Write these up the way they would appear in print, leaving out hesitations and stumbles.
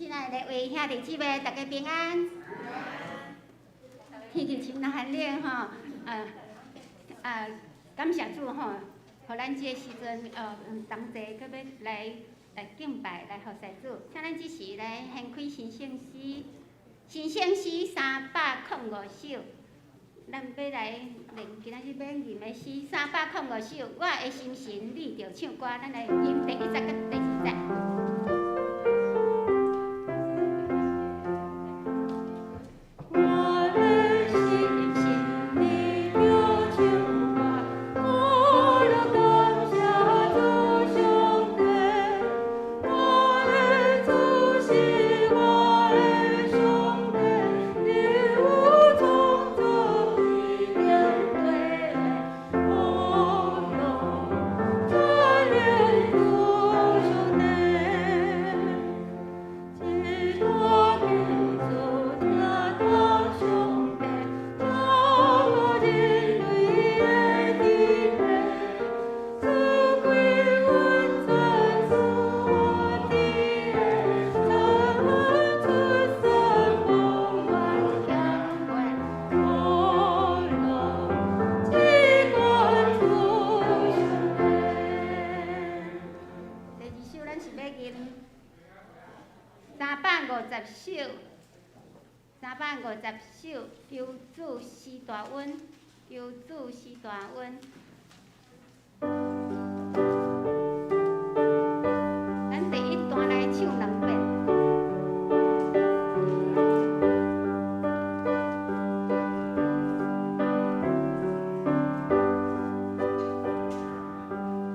親愛的各位兄弟姊妹，大家平安。天氣真寒冷吼，啊啊，感謝主吼，予咱這个時陣同齊閣欲來來敬拜來服侍主。請咱這時來掀開新聖詩，新聖詩305首，咱欲來練今仔日欲吟的詩305首，我的心神你著唱歌，咱來吟第一節佮第二節。我的心神你著唱歌，我來感謝主上帝，我的主是我的上帝，你有創造天頂地，哦喲，讚讚主上帝。一大救主聽到上帝，掌握人類的智慧，賜歸阮全所知的，參出山豐滿強貴，哦喲，只管主上帝。第二首咱是欲吟350首，350首，求主施大恩，求主施大恩。咱第一段來唱兩遍。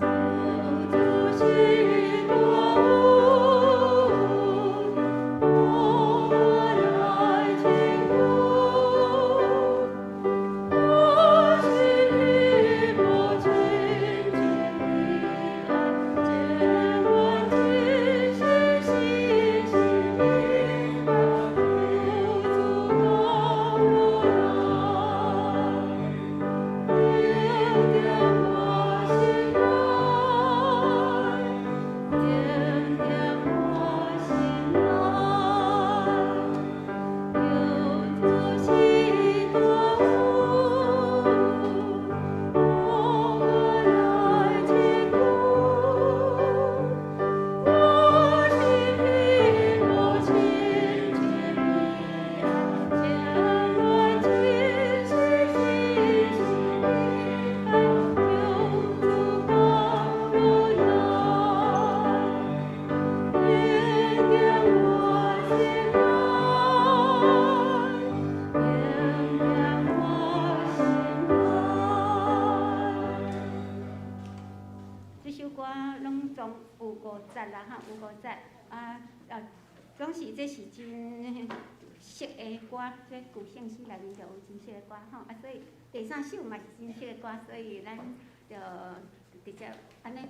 求主施大恩，我來唱歌。我心裡無親像你愛，千萬真實信心明白，求主降落來，點點我心內，點點我心內，求主施大恩，我來唱歌。我心裡無親像你愛，千萬真實信心明白，求主降落來，點點我心內，點點我心內。這首歌攏總有五節啦，哈，有五節啊啊，總是這是真熟的歌，這舊聖詩內面就有真熟的歌吼，啊，所以第三首嘛是真熟的歌，所以咱就直接按呢，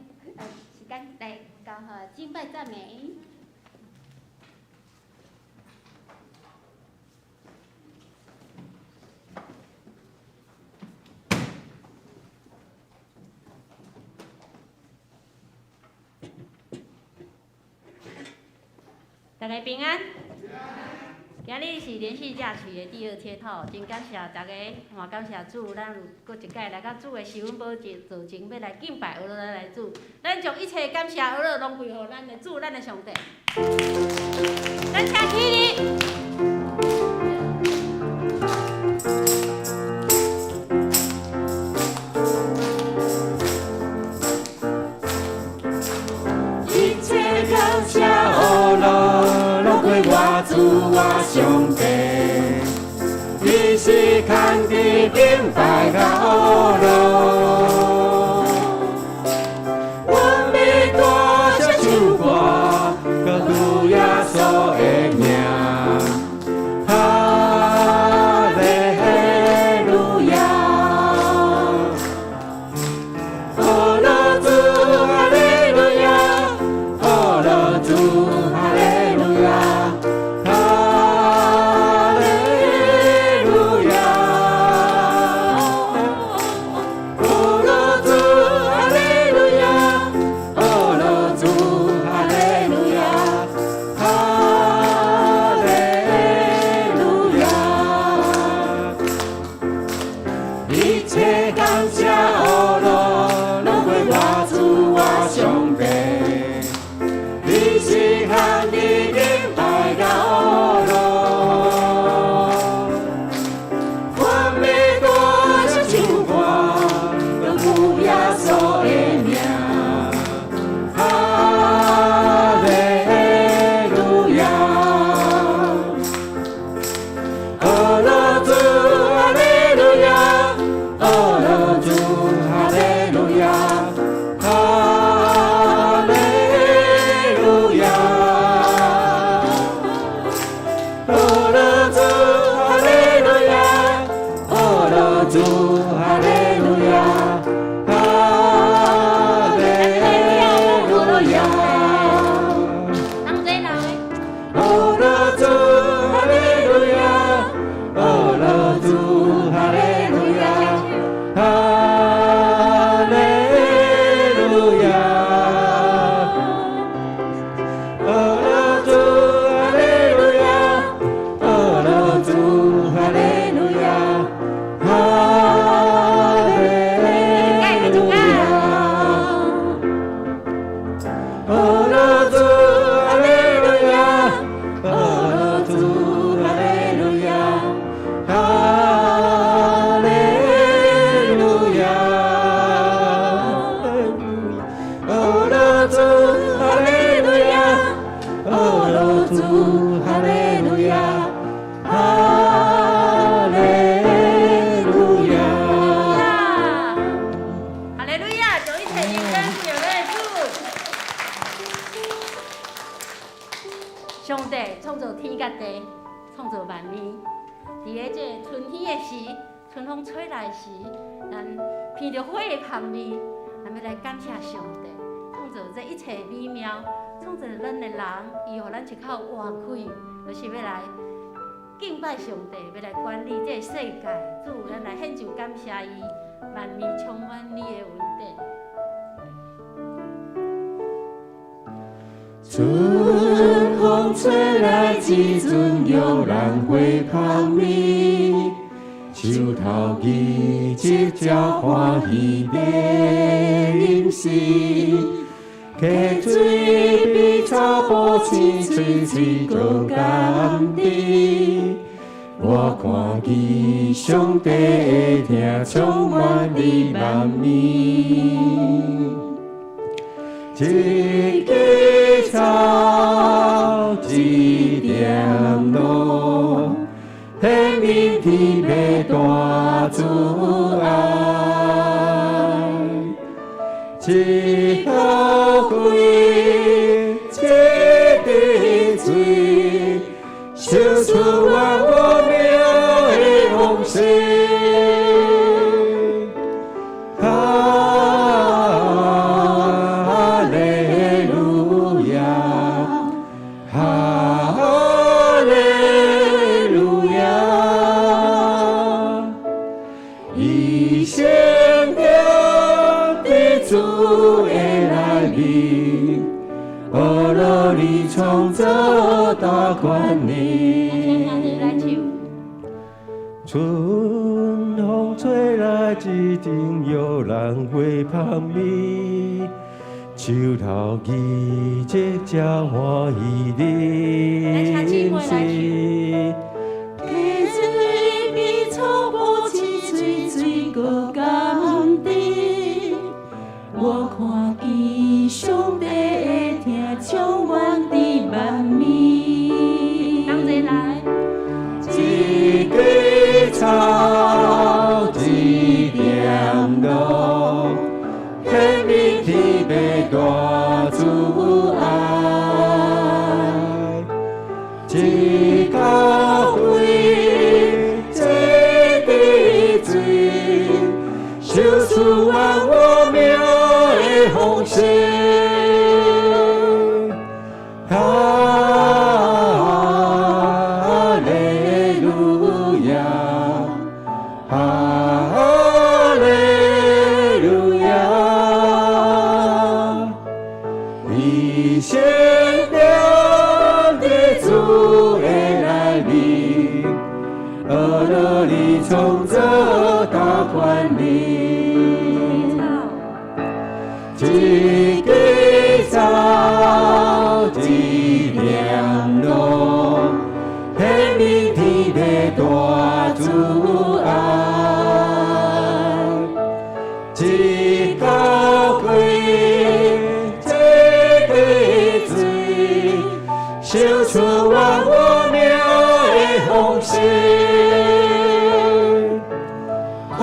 時間來交予敬拜讚美。大家平安。今日是連續假期的第二天吼，真感謝大家，嘛感謝主，咱有閣一擺來到主的施恩寶座前，欲來敬拜阿樂咱的主。咱將一切感謝阿樂攏歸予咱的主，咱的上帝。咱請起立。一切感謝阿樂，攏歸我主我上帝，伊是牽佇敬拜佮阿樂。阮欲大聲唱歌，歌主耶穌的名，哈利路亞。阿樂主哈利路亞，阿樂主哈利路亞，哈利路亞。路亞，阿羅主哈利路亞，阿羅主哈利路亞，哈利路亞。阿羅主哈利路亞，阿羅主哈利路亞，哈利路亞。阿羅主哈利路亞，阿羅主哈利路亞，哈利路亞。哈利路亞，將一切榮光歸予咱的主。上帝創造天佮地，創造萬物。佇咧這個春天的時，春風吹來時，咱聞著花的香味，咱欲來感謝上帝，創造這一切美妙，創造咱的人，伊予咱一口活氣，就是欲來敬拜上帝，欲來管理這個世界。主，咱來獻上感謝伊，萬物充滿你的恩典。春風吹來，一陣玉蘭花香味，樹頭奇蹟才歡喜的吟詩，溪水比草埔青翠翠閣甘甜。我看見上帝的疼充滿你萬物。一枝草，一點露，顯明天父大慈愛。一口氣，一滴水，秀出萬物妙的豐盛。哈利路亞，哈利路亞，伊先定佇主的內面，呵樂你創造大權能。來唱。春風吹來，一陣玉蘭花香味，樹頭奇蹟才歡喜的吟詩。溪水比草埔青翠翠閣甘甜。我看見上帝的疼充滿佇萬物。同齊來。一枝草，一點露，顯明天父大慈愛。一口氣，一滴水，秀出萬物妙的豐盛。哈利路亞，哈利路亞，伊先定佇主的內面，呵樂你創造大權能。一枝草，一點露，顯明天父大慈愛。一口氣，一滴水，秀出萬物妙的豐盛。哈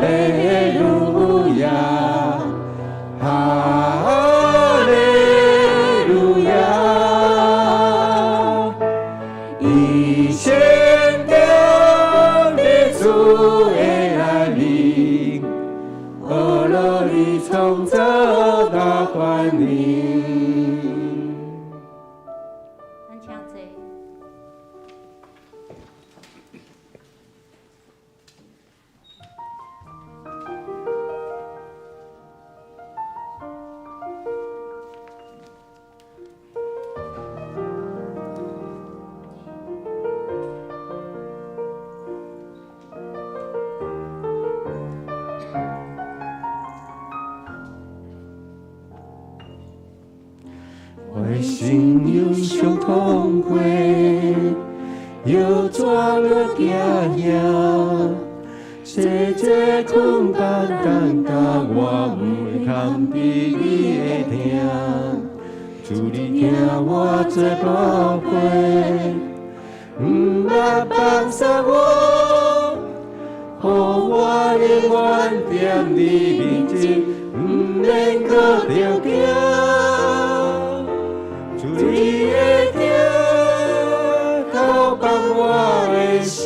利路亞，哈利路亞，伊先定佇主的內面，呵樂你創造大權能。咱請坐。我的心又伤痛过，犹怎阁惊吓？坐坐困觉等甲我毋会堪比你的疼，主你疼我最宝贝，毋捌放舍我，予我永远踮你面前，毋免阁著惊。主你的疼，透放我的心，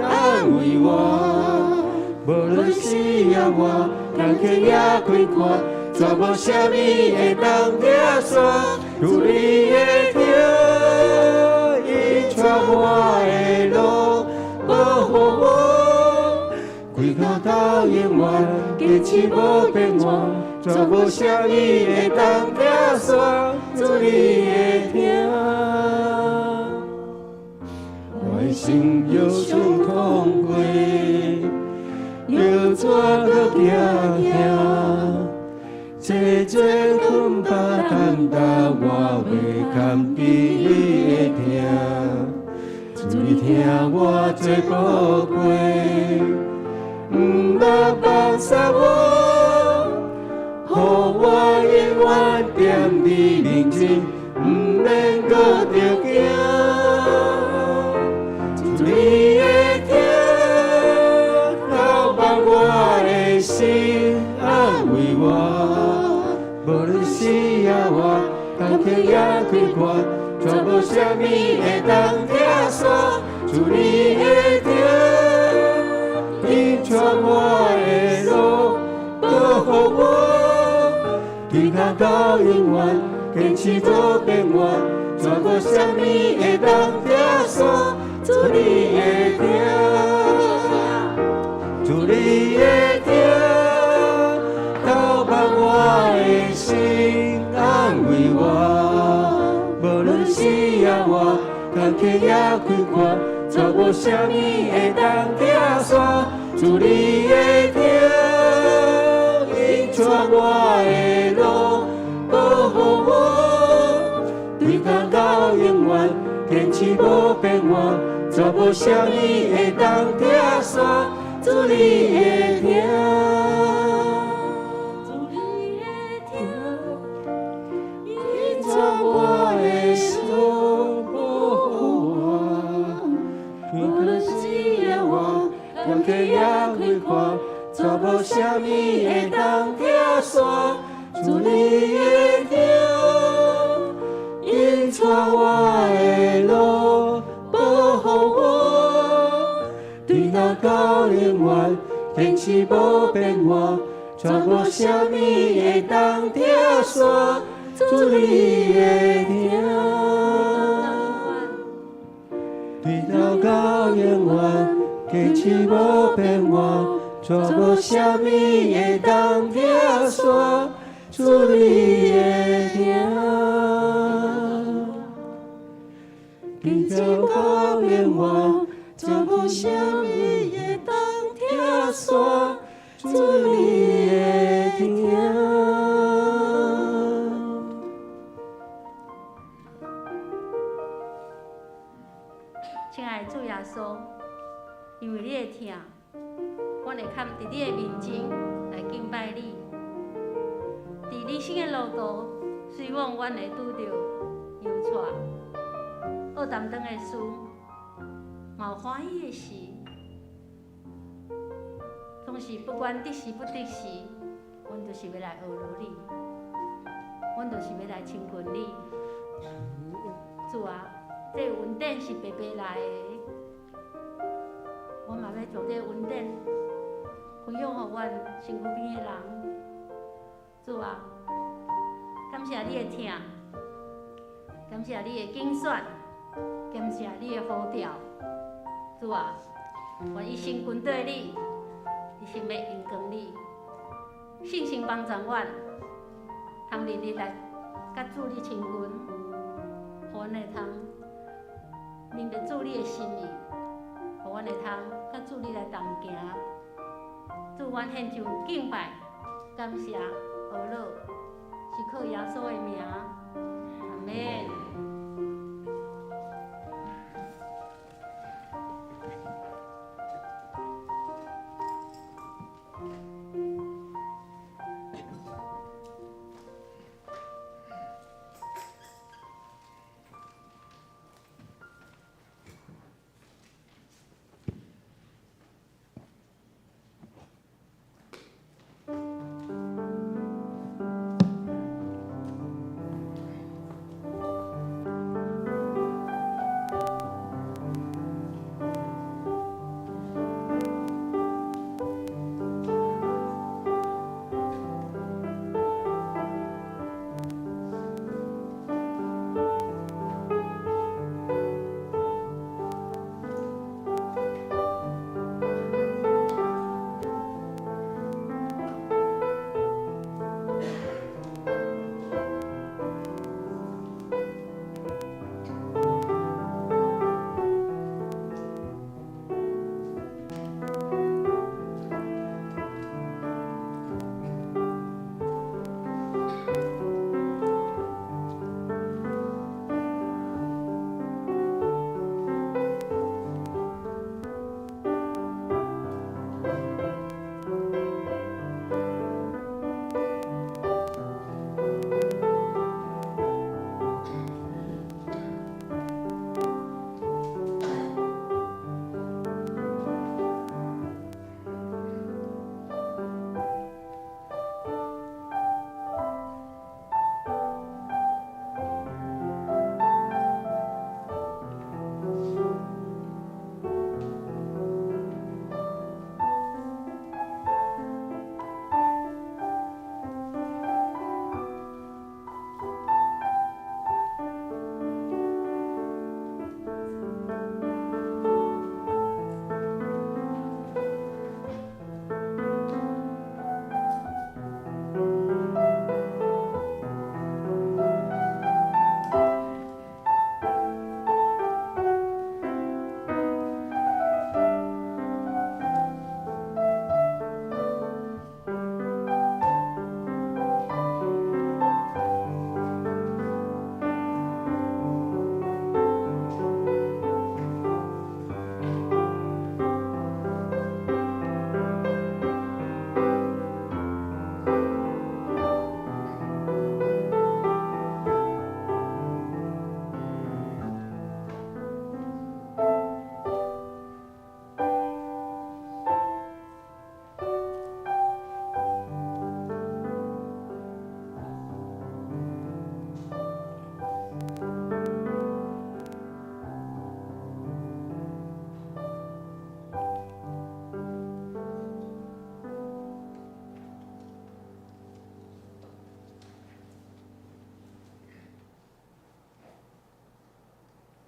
安慰我。無論死抑活，艱苦抑困苦，绝無啥物會當拆散。主你的疼，伊帶我的路，保護我，規工到永遠，堅持無變換，绝無啥物會當拆散。主你的疼，我的心又傷痛過，猶怎閣驚嚇？坐坐困覺等待我袂堪比你的疼，主你疼我最寶貴，毋捌放捨我，予我永遠踮你面前，毋免閣著驚。主你的疼，透放我的心，安慰我。無論死抑活，艱苦抑困苦，绝無啥物會當拆散。主你的疼，伊帶我的路，保護我，對頭到永遠，堅持無變換，绝無啥物會當拆散。主你的疼，主你的疼，透放我的心，安慰我。無論死抑活，艱苦抑困苦，绝無啥物會當拆散。主你的疼，伊帶我的路，保護我，對頭到永遠，堅持無變換，绝無啥物會當拆散。主你的疼，主你的疼，伊帶我的路，保護我，無論死抑活，艱苦抑困苦，绝無啥物會當拆散。主你的疼，伊帶我的路，保護我，對頭到永遠，堅持無變換，绝無啥物會當拆散。主你的疼，對頭到永遠，堅持無變換，绝無啥物會當拆散。主你的疼，對頭到永遠，绝無啥物會當拆散。主你的疼。親愛的主耶穌，因為你的疼，阮會堪佇你的面前來敬拜你。佇人生的路途，雖罔阮會拄著憂挫、惡擔當的事，嘛有歡喜的事，總是不管得時不得時，阮就是欲來學落你，阮就是欲來親近你。主啊，這恩典是白白來的，我嘛欲將這恩典分享予阮身軀邊的人。主啊，感謝你的疼，感謝你的揀選，感謝你的呼召。主啊，我一生跟綴你，一生欲榮光你，信心幫助阮，通日日來佮主你親近，予阮會通明白主你的心意，予阮會通佮主你來同行。主，阮獻上敬拜、感謝、呵咾，是靠耶穌的名。門。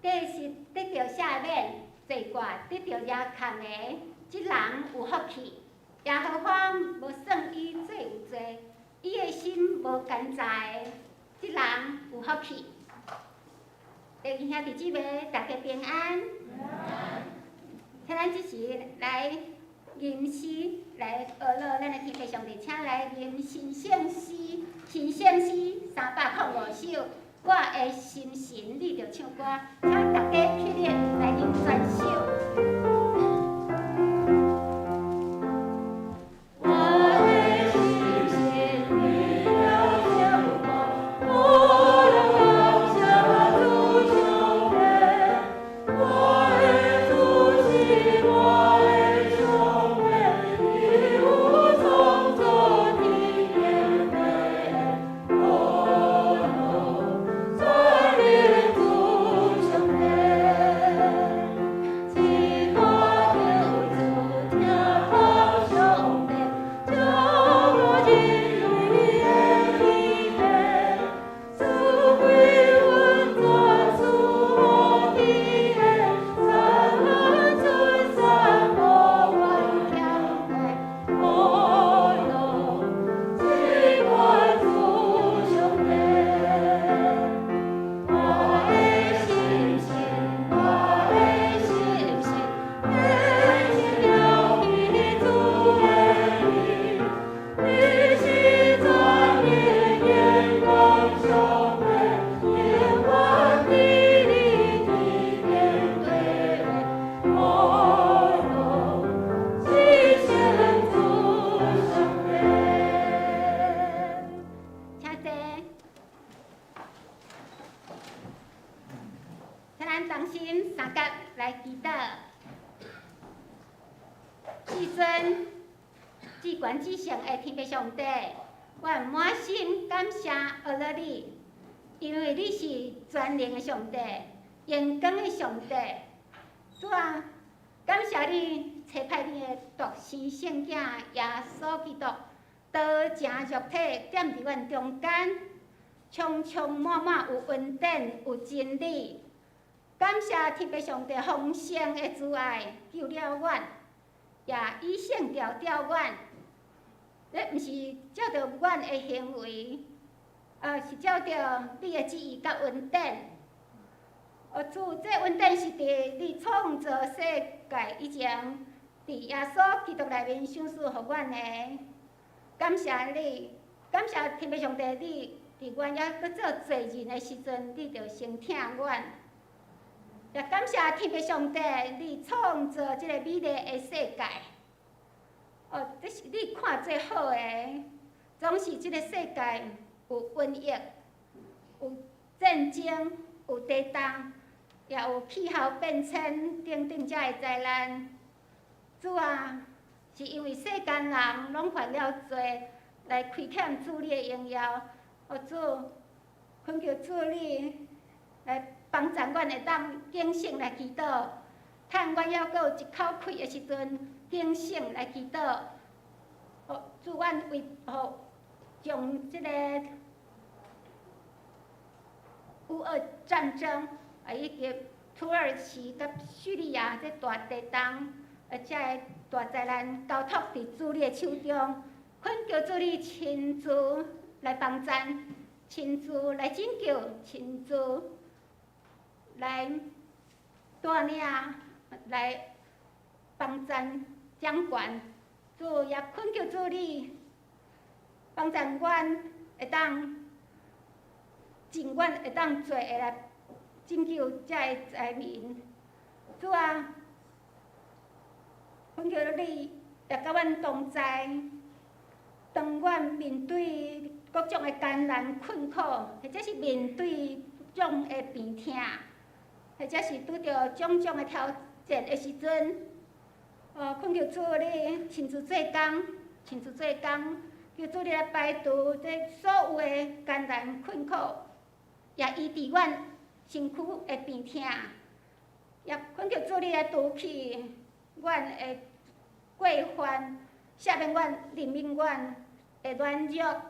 这是得著赦免，罪过得著耶砍的，这人有福气。耶和华無算伊做有罪，伊的心無奸詐的，這人有福氣。弟兄兄弟姊妹，大家平安。請咱這時來吟詩，來學了咱的天父上帝，請來吟神聖詩，神聖詩305首。我的心神，你著唱歌，請大家起立來吟全首。 Amen. 咱同心相佮來祈禱。至尊、至懸至聖的天父上帝，阮滿心感謝阿樂你，因為你是全能的上帝，榮光的上帝。主啊，感謝你差派你的獨生聖子耶穌基督，道成肉體，踮佇阮中間，充充滿滿有恩典有真理。感謝天父上帝豐盛的慈愛救了阮，也以聖召召阮。這毋是照著阮的行為，是照著你的旨意佮恩典。哦，主，這恩典是佇你創造世界以前，佇耶穌基督內面賞賜予阮的。感謝你，感謝天父上帝，你佇阮猶閣做罪人的時陣，你就先疼阮。也感謝天父上帝，你創造這個美麗的世界。哦，這是你看做好的，總是這個世界有瘟疫、有戰爭、有地動，也有氣候變遷等等遮的災難。主啊，是因為世間人攏犯了罪，來虧欠主你的榮耀。哦，主，懇求主你來幫助阮會當警醒來祈禱，趁阮猶閣有一口氣的時陣，警醒來祈禱。哦，主，阮為予將這個烏俄戰爭啊，以及土耳其佮敘利亞這大地動，這个大災難交託佇主你的手中，懇求主你親自來幫贊，親自來拯救，親自來帶領，來幫贊掌權。主也懇求主你幫贊阮會當盡阮會當做的來拯救遮个災民。主啊，懇求你也佮阮同在，當阮面對各種的艱難困苦，或者是面對各種的病痛，或者是拄著種種的挑戰的時陣，哦，懇求主你親自做工，親自做工，求主你來排除這所有的艱難困苦，也醫治阮身軀的病痛，也懇求主你來除去阮的過犯，赦免阮、憐憫阮的軟弱。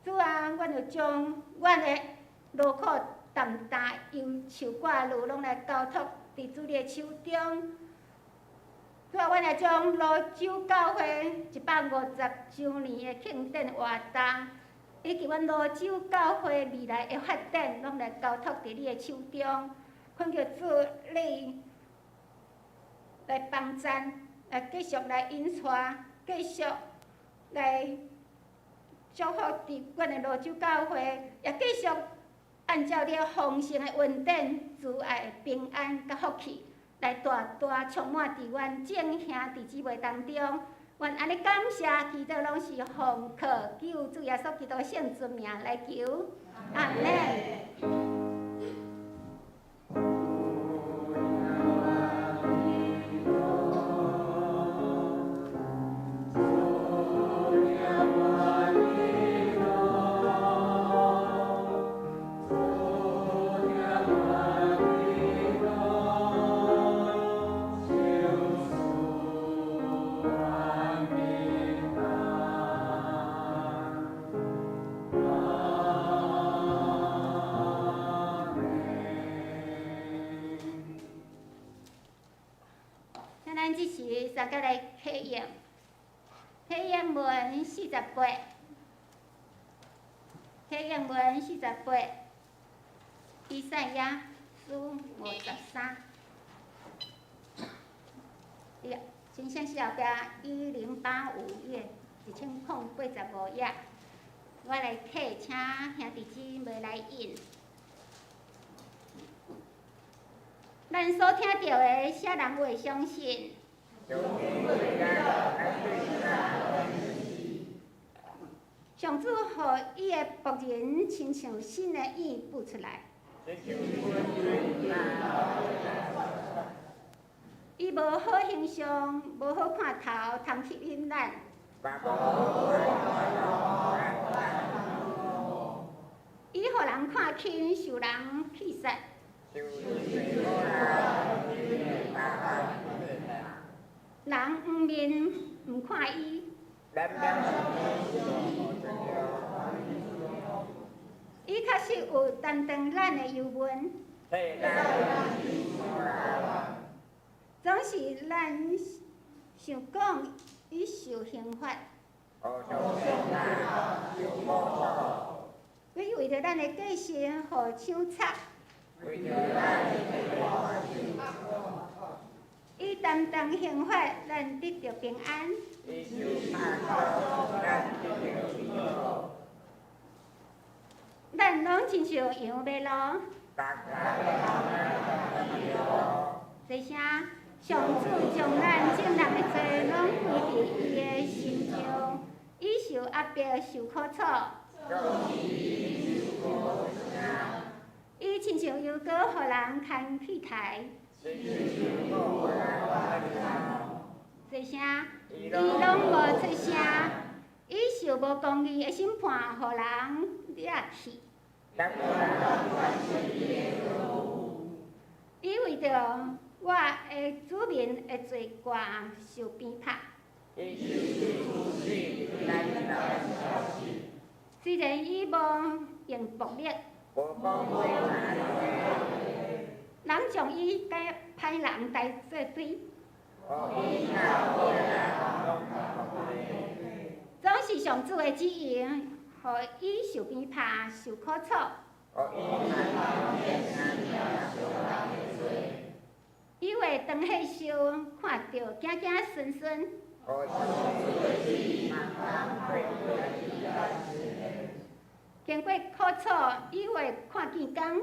主啊，阮就將阮的勞苦擔擔、憂愁掛慮，攏來交託佇主你的手中。主啊，阮來將蘆洲教會150週年的慶典活動，以及阮蘆洲教會未來的發展，攏來交託佇你的手中。懇求主你來幫贊，來繼續來引帶，繼續來祝福佇阮的蘆洲教會，也繼續按照你豐盛的恩典、慈愛、平安佮福氣，來大大充滿佇阮眾兄弟姊妹當中。阮按呢感謝祈禱，攏是奉靠救主耶穌基督聖尊名來求，阿們。咱這時相佮來啟用，啟用文48，啟用文48，以賽亞書53，新聖書後壁1085頁，1085頁，我來啟，請兄弟姊妹來印。咱所聽著的，啥人會相信？上主予伊的僕人親像新的燕孵出來。伊無好形象，無好看頭，通吸引咱。伊予人看輕，受人氣煞。人黃面毋看伊。伊確實有擔當咱的憂悶。總是咱想講伊受刑罰。伊為著咱的過失，予手插。伊擔當刑罰，咱得著平安。咱攏親像羊迷路。這聲，上主將咱眾人的罪攏歸佇伊的身上，伊受壓迫，受苦楚。伊親像油膏，予人牽去刣。這聲，伊攏無出聲，伊受無公義的審判，予人掠去。伊為著我的子民的罪過受鞭拍。雖然伊無用暴力，人將伊共歹人來做對。總是上主的旨意，予伊受鞭拍、受苦楚。伊會當彼受，看著子子孫孫。經過苦楚，伊會看見光。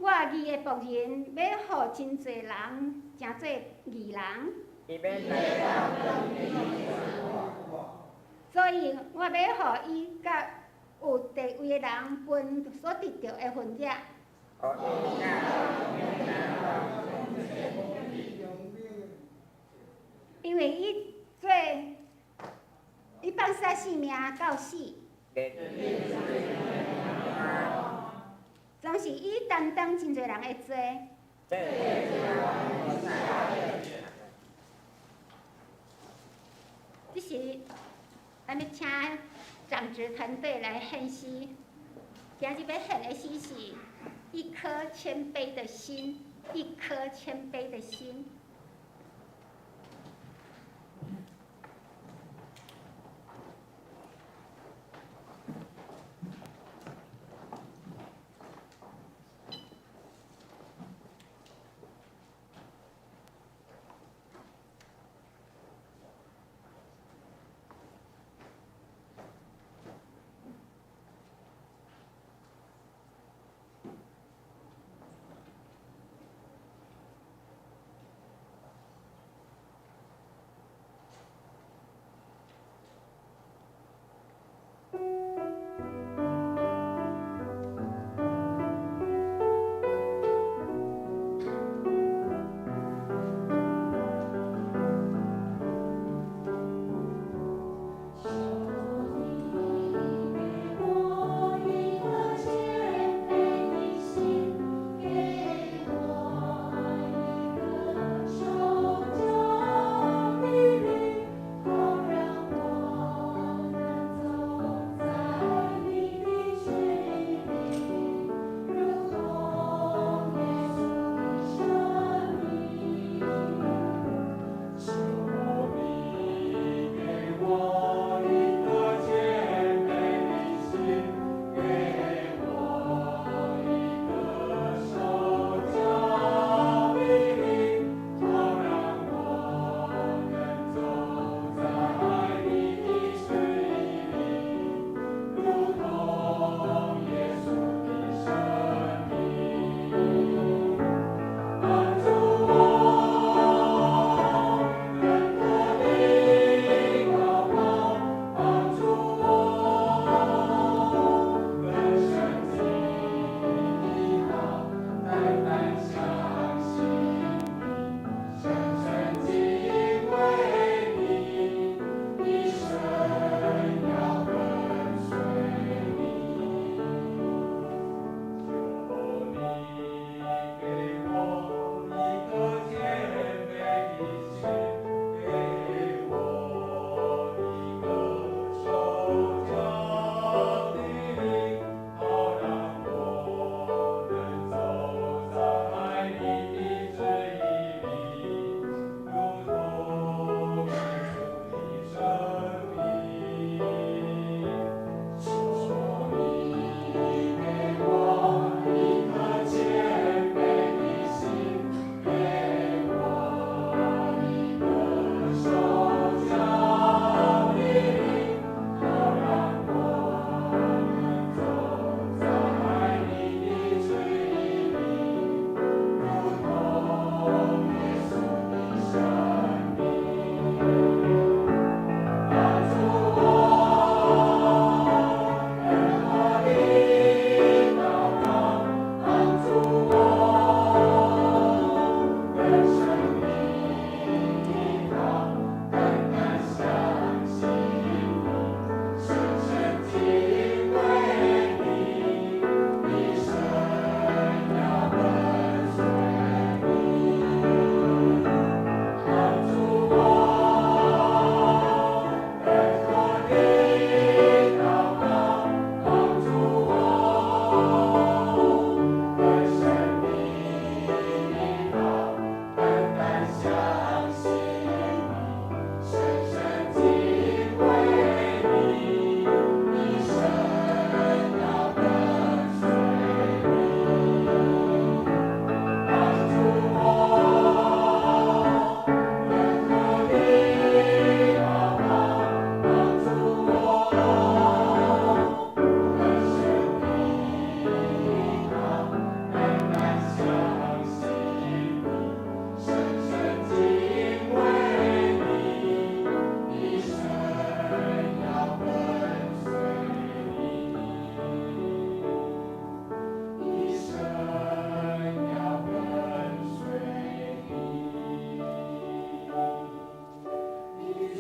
我義的僕人欲予真濟人成做義人，所以我欲予伊佮有地位的人分所得著的份額。因為伊做，伊放捨性命到死。總是伊擔當真濟人的罪。這時，咱欲請長執團隊來獻詩。今日欲獻的詩是《一顆謙卑的心》，一顆謙卑的心。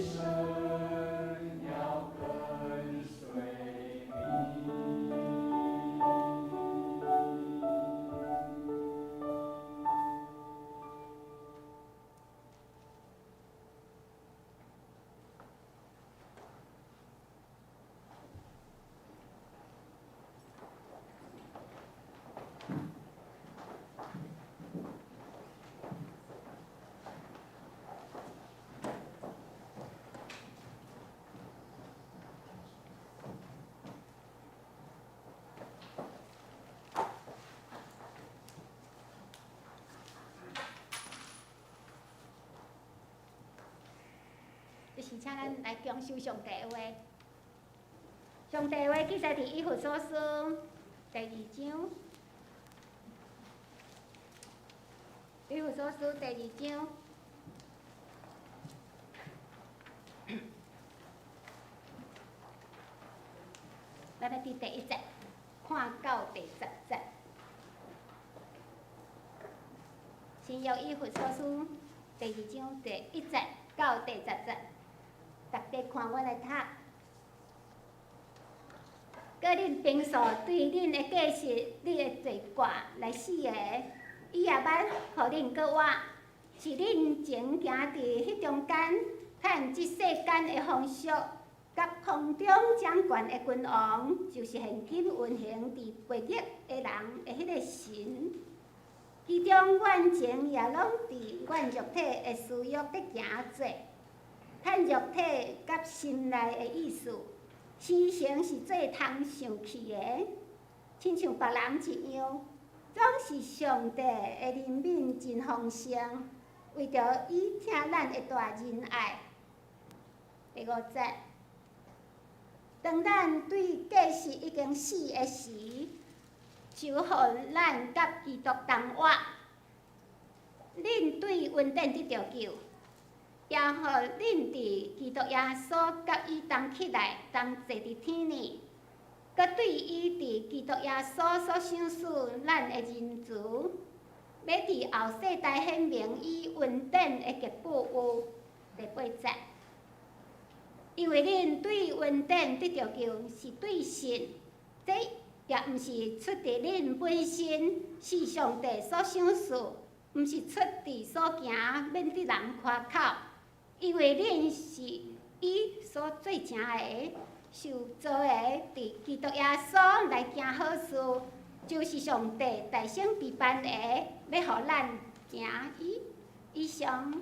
生要跟隨你。這是請咱來享受上帝的話。上帝的話記載佇以弗所書第二章。以弗所書第二章。咱來佇第一節看到第十節。新約以弗所書第二章第一節到第十節。大家看我來讀。閣恁平素對恁的過失、恁的罪過來死的，伊也捌予恁閣活，是恁前行佇彼中間，趁這世間的風俗，佮空中掌權的君王，就是現今運行佇悖逆的人的彼个神。其中阮前也攏佇阮肉體的私欲咧行做。趁肉體佮心內的意思，生成是做通受氣的，親像別人一樣，總是上帝的憐憫真豐盛，為著伊疼咱的大仁愛。第五節，當咱對過失已經死的時，就予咱佮基督同活。恁對恩典得著救。也予恁佇基督耶穌佮伊同起來，同坐佇天裡，閣對伊佇基督耶穌所賞賜咱的仁慈，欲佇後世代顯明伊恩典的極富有。第八節，因為恁對恩典得著救，是對信，這也毋是出佇恁本身，是上帝所賞賜，毋是出佇所行，免得人誇口。因為恁是伊所做成的、受造的，佇基督耶穌來行好事，就是上帝大先備辦的，欲予咱行伊。以上。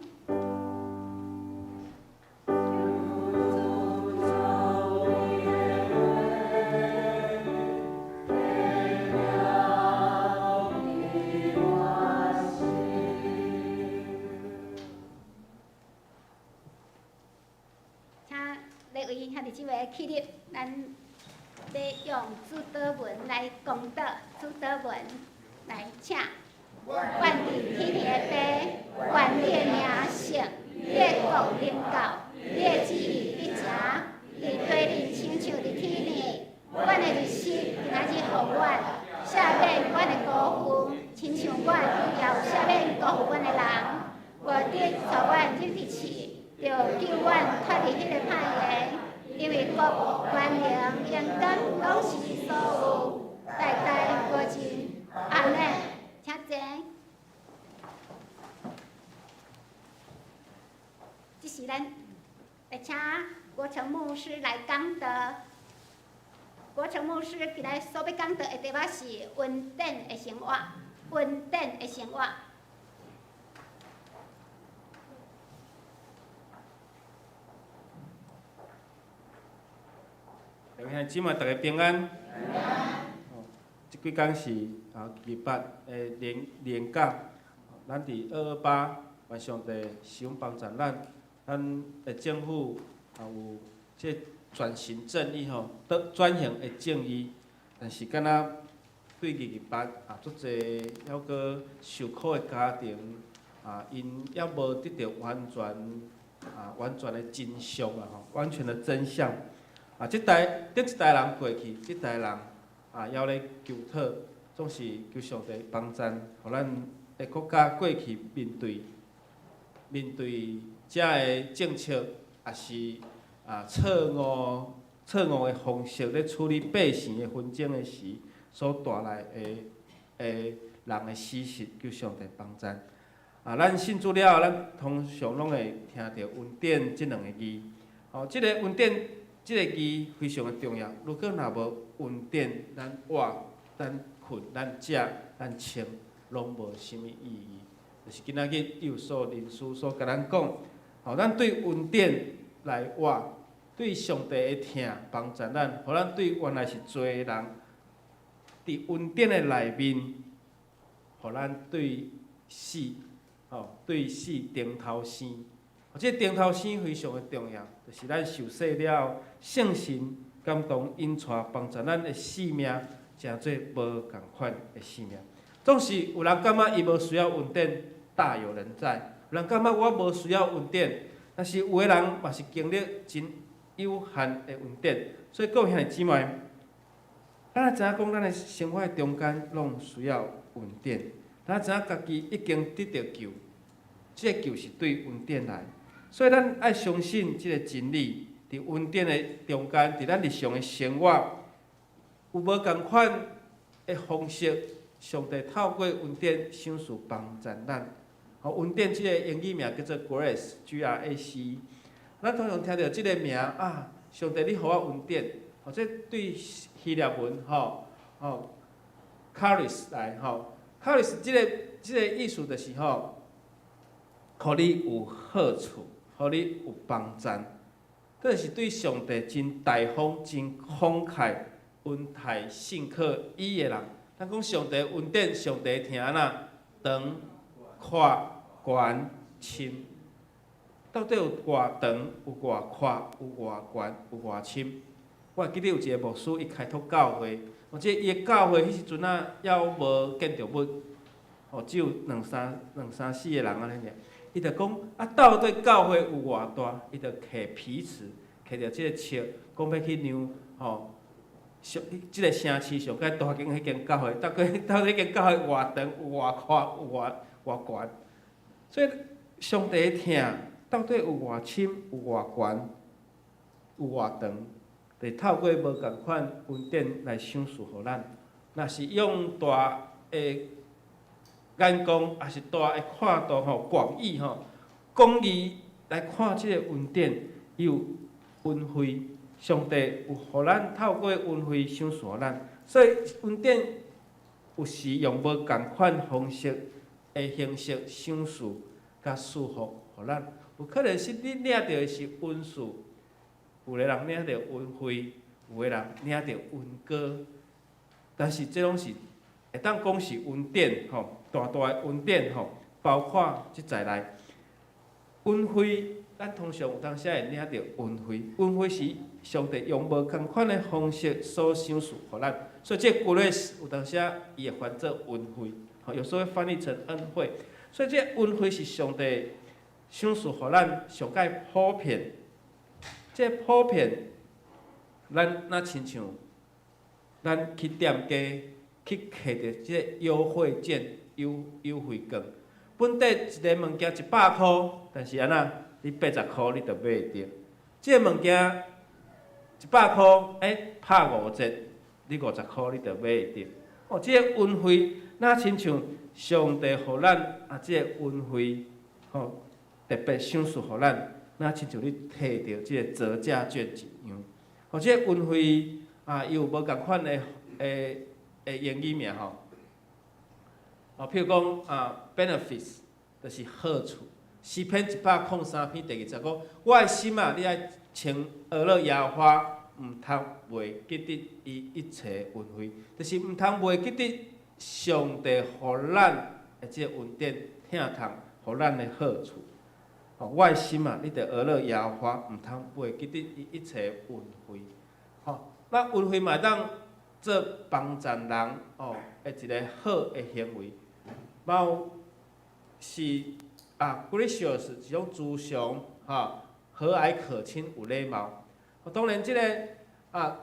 兄弟姊妹起立，咱欲用主禱文來講道，主禱文來請。願佇天的父，願你的名聖，你的國臨到，你的旨意得成，佇地裡親像佇天頂。阮的日食今仔日予阮，赦免阮的辜負，親像阮也有赦免辜負阮的人。無得帶阮入去試，著救阮脫離彼个歹的。因為國、權能、榮光攏是你所有，代代無盡。阿們，請坐。這是咱來請國成牧師來講道。國成牧師今日所欲講道的題目是恩典的生活，恩典的生活。各位兄弟姊妹，大家平安。這幾工是啊，二八的連連假，咱佇228願上帝施恩幫助咱，咱的政府也有這轉型正義吼，轉型的正義，但是敢若對228啊，足濟猶閣受苦的家庭啊，𪜶猶無得著完全啊完全的真相啊吼，完全的真相。啊，這代頂一代人過去，這代人啊，猶咧求討，總是求上帝幫贊，予咱的國家過去面對面對遮个政策，也是啊錯誤錯誤的方式咧處理百姓的紛爭的時，所帶來的人的死實，求上帝幫贊。啊，咱信主了後，咱通常攏會聽著恩典這兩个字。哦，這个恩典這个字非常的重要。如果若無恩典，咱活、咱睏、咱食、咱穿，攏無啥物意義。就是今仔日有所靈師所共咱講，吼，咱對恩典來活，對上帝的疼幫助咱，予咱對原來是罪的人，佇恩典的內面，予咱對死，吼，對死重頭生。這個重頭生非常的重要，就是咱受洗了後，聖神感動引帶幫助咱的生命，成做無仝款的生命。總是有人感覺伊無需要恩典，大有人在；有人感覺我無需要恩典，但是有的人嘛是經歷真有限的恩典。所以各位兄弟姊妹，咱知影講，咱的生活中間攏需要恩典。咱知影家己已經得著救，這個救是對恩典來。所以咱愛相信這個真理，佇恩典的中間，佇咱日常的生活，有無仝款的方式，上帝透過恩典賞賜幫助咱。吼，恩典這個英語名叫做 Grace，G-R-A-C。咱通常聽著這個名啊，上帝你予我恩典，或者對希臘文吼吼，Charis 來吼，Charis 這個意思就是吼，予你有好處，予你有幫贊，這是對上帝真大方、真慷慨、恩待信靠伊的人。咱講上帝恩典，上帝疼哪長、闊、懸、深，到底有偌長、有偌闊、有偌懸、有偌深？我會記得有一個牧師，伊開拓教會，或者伊的教會彼時陣仔猶無建築物，吼，只有兩三兩三四個人按呢爾。伊就講啊，到底教會有偌大？伊就提皮尺，提著這个尺，講欲去量吼，上這个城市上蓋大間彼間教會，到底到底彼間教會偌長、有偌闊、有偌偌懸？所以上帝的疼到底有偌深、有偌懸、有偌長？就透過無仝款恩典來賞賜予咱。若是用大的眼光，抑是大的闊度吼，廣義吼，廣義來看這个恩典，伊有恩惠，上帝有予咱透過恩惠賞賜予咱，所以恩典有時用無仝款方式的形式賞賜佮祝福予咱。有可能是你領著的是恩賜，有的人領著恩惠，有的人領著恩膏，但是這攏是會當講是恩典吼，大大的恩典吼，包括這在內。恩惠，咱通常有當時會領著恩惠，恩惠是上帝用無仝款的方式所賞賜予咱，所以這個 grace 有當時伊會翻做恩惠，吼，有時候會翻譯成恩惠，所以這恩惠是上帝賞賜予咱上蓋普遍，這普遍，咱若親像咱去店家去摕著這個優惠券、優優惠券，本底一个物件100箍，但是按怎？你80箍你就買會著。這个物件100箍，欸，拍五折，你50箍你就買會著。哦，這个恩惠，若親像上帝予咱啊，這个恩惠，吼，特別賞賜予咱，若親像你摕著這个折價券一樣。哦，這个恩惠啊，伊有無仝款的的的英語名吼。哦，譬如講啊，benefits 就是好處。詩篇103篇第二節講：我的心啊，你愛稱阿樂耶和華，毋通袂記得伊一切恩惠，就是毋通袂記得上帝予咱的這個恩典、疼痛，予咱的好處。哦，我的心啊，你著阿樂耶和華，毋通袂記得伊一切恩惠。吼，咱恩惠嘛會當做幫助人哦的一个好的行為，嘛有是啊，gracious 一種慈祥，吼，和藹可親，有禮貌。當然，這個啊，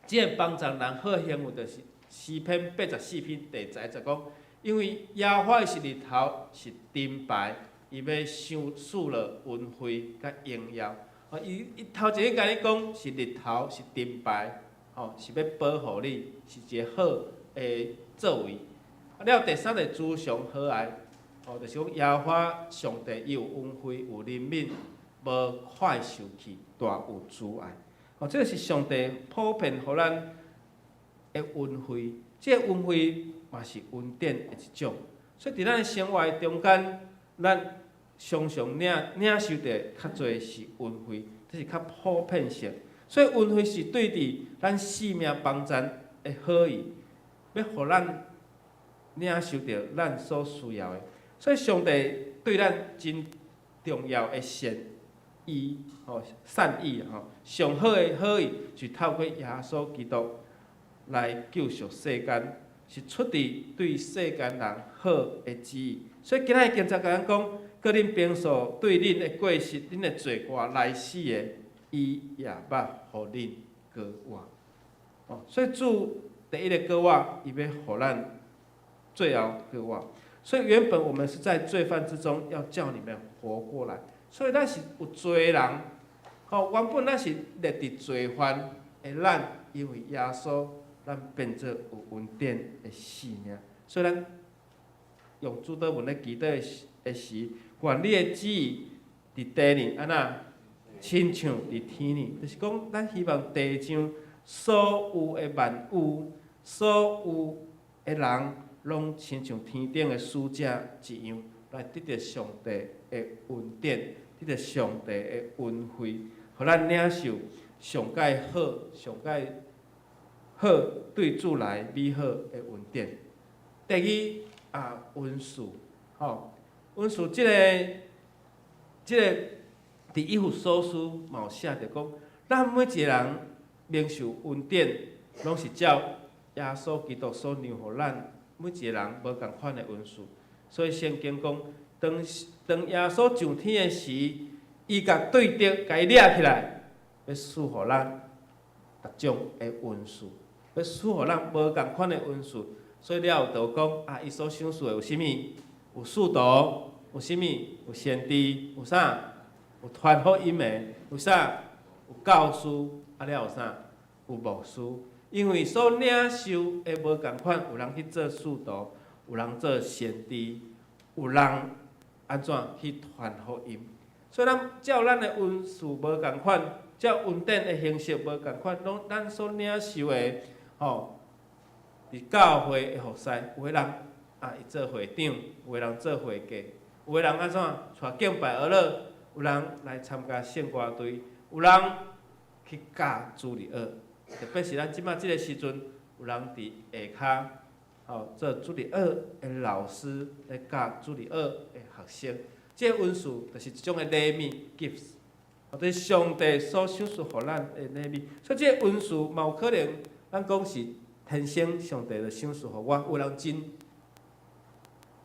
這個幫助人好行為，就是詩篇84篇第11節講，因為耶和華是日頭，是盾牌，伊欲賞賜了恩惠佮榮耀。吼，伊頭一个共你講是日頭，是盾牌，吼，是欲保護你，是一个好的作為。了第三个慈祥和藹，吼，就是講耶和華上帝伊有恩惠，有憐憫，無快受氣，大有慈愛。吼，這个是上帝普遍予咱的恩惠，這个恩惠嘛是恩典的一種。所以佇咱的生活中間，咱常常領受著較濟是恩惠，這是較普遍性。所以恩惠是對佇咱性命幫贊的好意，欲予咱領受著咱所需要的。所以上帝對咱真重要的善意，吼，善意吼，上好的好意是透過耶穌基督來救贖世間，是出自對世間人好的旨意。所以今仔日經節共咱講，閣恁平數對恁的過失、恁的罪過來死的，伊也捌予恁過活。哦，所以主第一个過活，伊欲予咱最後過活。所以原本我們是在罪犯之中，要叫你們活過來。所以咱是有罪的人，吼，原本咱是列佇罪犯的咱，因為耶穌，咱變做有恩典的生命。所以咱用主禱文咧祈禱的時，願你的旨意佇地裡按怎，親像佇天裡，就是講，咱希望地上所有的萬有，所有的人，攏親像天頂的使者一樣，來得著上帝的恩典，得著上帝的恩惠，予咱領受上蓋好、上蓋好對主來美好的恩典。第二啊，恩賜，吼，恩賜這個佇以弗所書嘛有寫著講，咱每一個人領受恩典，攏是照耶穌基督所讓予咱每一個人無仝款的恩賜。所以聖經講，當耶穌上天的時，伊共對敵共伊掠起來，欲賜予咱逐種的恩賜，欲賜予咱無仝款的恩賜。所以了後就講啊，伊所賞賜的有啥物？有使徒，有啥物？有先知，有啥？有傳福音的，有啥？有教師，啊了有啥？有牧師。因為所領受的無仝款，有人去做使徒，有人做先知，有人按怎去傳福音。所以咱照咱的恩賜無仝款，照恩典的形式無仝款，攏咱所領受的吼，佇教會的服侍，有的人啊，伊做會長，有的人做會計，有的人按怎帶敬拜學樂，有人來參加聖歌隊，有人去教主日學。特別是咱這馬這个時陣，有人佇下跤，吼做主日學的老師，咧教主日學的學生。這個恩賜就是一種的禮物，gifts，或者上帝所賞賜予咱的禮物。所以這個恩賜嘛有可能，咱講是天生上帝就賞賜予我。有人真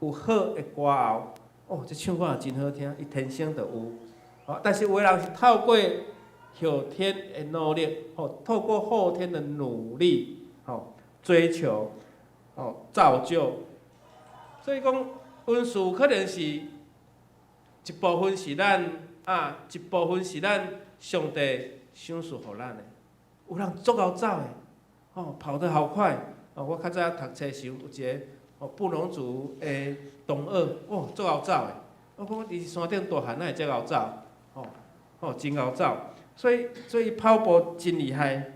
有好的歌喉，哦，這唱歌也真好聽，伊天生就有。哦，但是有的人是透過後天的努力，吼，透過後天的努力，吼，追求，吼，造就。所以講，恩賜可能是一部分是咱啊，一部分是咱上帝賞賜予咱的。有人足𠢕走的，吼，跑得好快。哦，我較早讀冊時，有一个哦布農族的同學，哦，足𠢕走的。我講伊山頂大漢，哪會遮𠢕走？吼，吼，真𠢕走。所以跑步真厲害。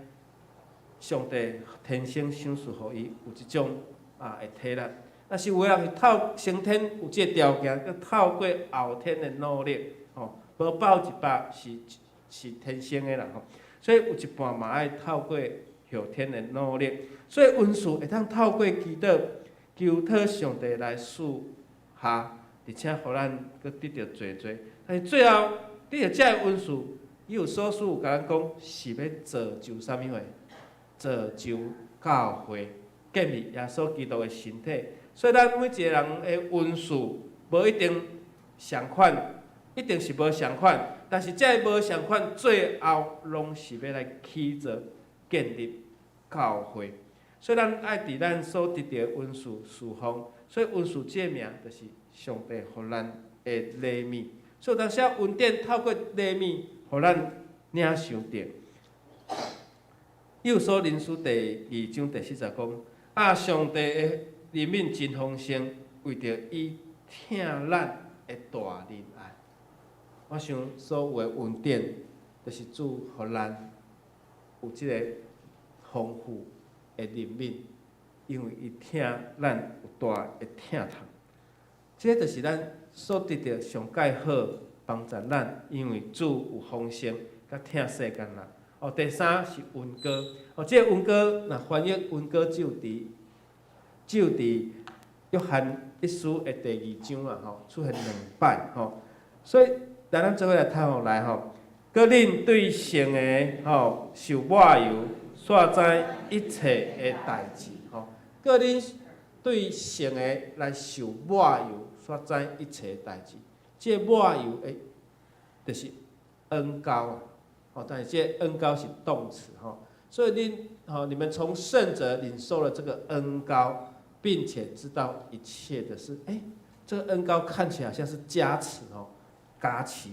上帝天生賞賜予伊有這種啊的體力。但是有的人是透先天有這個條件，閣透過後天的努力，吼，無100%是天生的啦，吼。所以有一半嘛愛透過後天的努力。所以恩賜會當透過祈禱，求討上帝來賜下，而且予咱閣得著濟濟。但是最後得著這个恩賜，以弗所書有共咱講，是欲造就啥物貨？造就教會，建立耶穌基督的身體。所以咱每一個人的恩賜無一定相款，一定是無相款。但是這个無相款，最後攏是欲來起造建立教會。所以咱愛佇咱所得著的恩賜侍奉。所以恩賜這个名，就是上帝予咱的禮物。所以當時恩典透過禮物，予咱領受著。以弗所人書第二章第四節講：啊，上帝的憐憫真豐盛，為著伊疼咱的大仁愛。我想所有的恩典，就是主予咱有這个豐富的憐憫，因為伊疼咱有大的疼痛。這就是咱所得著上蓋好幫助咱，因為主有豐盛，佮疼世間人。哦，第三是恩膏。哦，這個恩膏若翻譯恩膏只有佇約翰一書的第二章啊，吼，出現兩擺吼。所以，咱做伙來讀予來吼。閣恁對聖的吼受抹油，煞知一切的代誌吼。閣恁對聖的來受抹油，煞知一切的代誌。這個抹油的，就是恩膏啊。哦，但是這個恩膏是動詞吼，所以恁吼，你們從聖者領受了這個恩膏，並且知道一切的事。欸，這個恩膏看起來好像是加持哦，加持，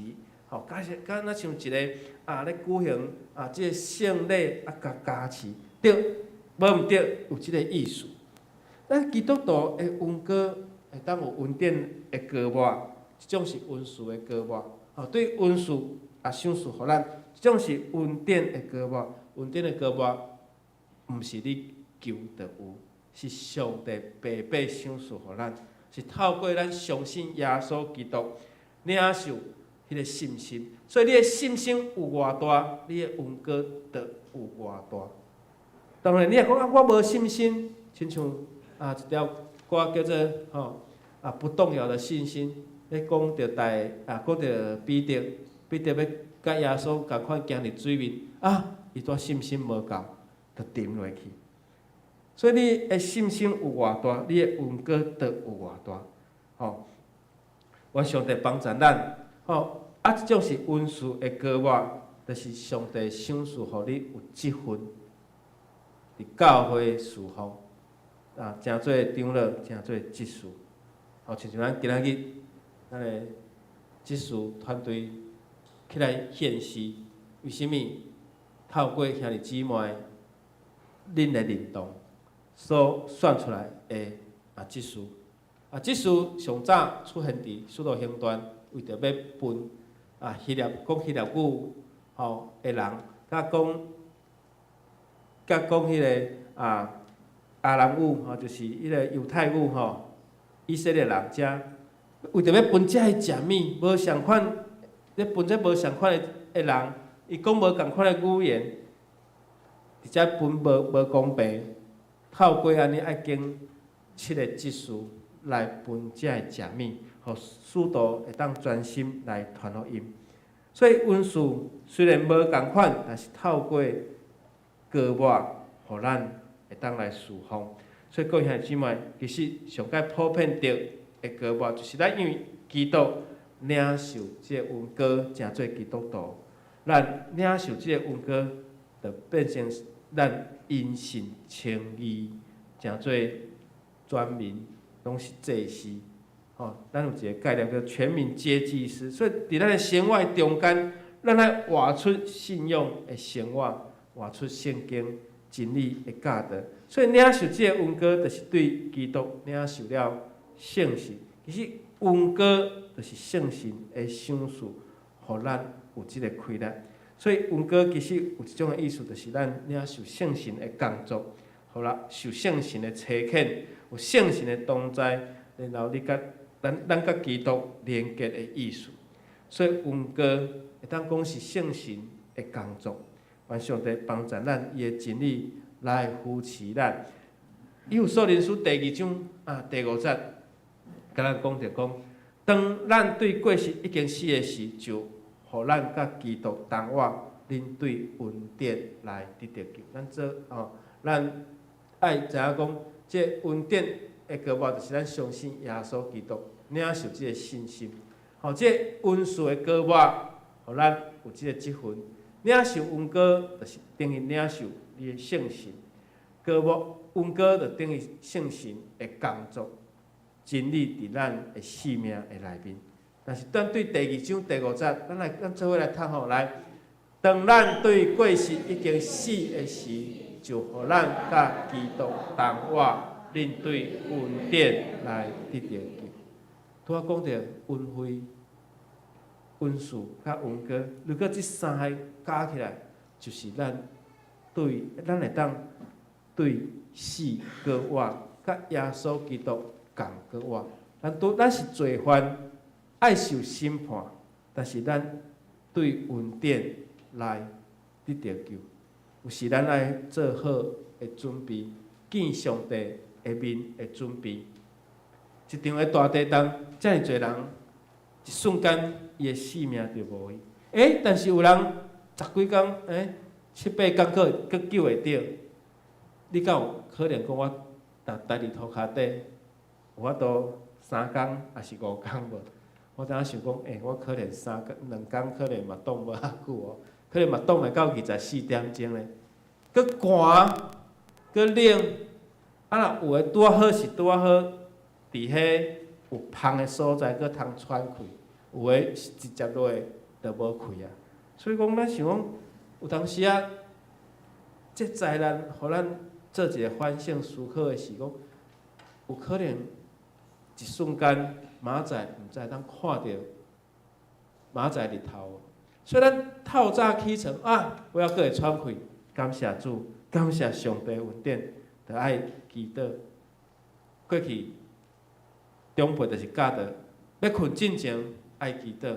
吼，加持，敢若像一个啊咧舉行啊，這個聖禮啊，共加持，對，無毋對，有這個意思。咱基督徒的恩膏會當有恩典的膏抹，這種是恩賜的膏抹，吼，對恩賜啊賞賜予咱。這種是恩典的膏抹，恩典的膏抹，毋是你求就有，是上帝白白賞賜予咱，是透過咱相信耶穌基督，領受彼个信心。所以你的信心有偌大，你的恩膏就有偌大。當然，你若講啊，我無信心，親像啊一條歌叫做吼啊不動搖的信心，咧講著大啊講著彼得，彼得欲佮耶穌仝款行佇水面，啊，伊拄信心無夠，就沉落去。所以你的信心有偌大，你的恩膏就有偌大。吼，願上帝幫助咱。吼，啊，這種是恩賜的膏抹，就是上帝賞賜予你有這份佇教會事奉，啊，成做長老，成做執事。吼，親像咱今仔日，咱的執事團隊起來獻詩，為啥物？透過兄弟姊妹恁的認同所選出來的啊執事，啊執事上早出現佇使徒行傳，為著欲分啊希臘講希臘語吼的人，佮講彼个啊亞蘭語吼，就是彼个猶太語吼，以色列人遮為著欲分這个食物無仝款，咧分這無仝款的人，伊講無仝款的語言，佇遮分無公平，透過按呢愛經七个執事來分這个食物，予使徒會當專心來傳福音。所以恩賜雖然無仝款，但是透過膏抹，予咱會當來事奉。所以各位兄弟姊妹，其實上蓋普遍著的膏抹，就是咱因為基督領受這個恩膏，成做基督徒。咱領受這個恩膏，就變成咱因信稱義，成做全民攏是祭司。吼，咱有一个概念叫全民皆祭司。所以佇咱的生活中間，咱愛活出信仰的生活，活出聖經真理的教導。所以領受這個恩膏，就是對基督領受了聖神。其實恩膏就是聖神的賞賜，予咱有這個氣力。所以恩膏其實有一種的意思，就是咱領受聖神的工作，予咱受聖神的差遣，有聖神的同在，然後你佮咱佮基督連結的意思。所以恩膏會當講是聖神的工作，願上帝幫助咱，伊的真理來扶持咱。以弗所人書第二章啊第五節，共咱講著講，當咱對過失已經死的時，就予咱佮基督同活，恁對恩典來得著救。咱做吼，咱愛知影講，這恩典的膏抹，就是咱相信耶穌基督，領受這个信心。吼，這個恩賜的膏抹，予咱有這个職分。領受恩膏，就是等於領受你的聖神。膏抹恩膏，就等於聖神的工作，真理佇咱的生命的內面。但是，咱對第二章第五節，咱來咱做伙來讀吼，來，當咱對過失已經死的時，就予咱佮基督同活，恁對恩典來得著救。拄仔講著恩惠、恩賜佮恩膏，如果這三項加起來，就是咱對咱會當對死閣活，佮耶穌基督仝閣活。咱拄咱是罪犯，愛受審判，但是咱對恩典來得著救。有時咱愛做好的準備，見上帝的面的準備。一場的大地震，遮爾濟人，一瞬間伊的性命就無去。但是有人十幾工，七八工閣閣救會著。你敢有可能講我逐待佇塗跤底，有法度3工抑是5工無？我當時想講，我可能3工、2工可能嘛擋無遐久哦，可能嘛擋會到24點鐘咧。閣寒，閣冷，啊若有的拄仔好是拄仔好，佇彼有芳的所在，閣通喘氣；有的是直接落去就無氣啊。所以講，咱想講，有當時啊，這災難予咱做一個反省思考的是講，有可能一瞬間，明仔載毋知會當看著明仔載日頭。所以咱透早起床啊，我猶閣會喘氣，感謝主，感謝上帝恩典，著愛祈禱。過去長輩就是教導，欲睏進前愛祈禱，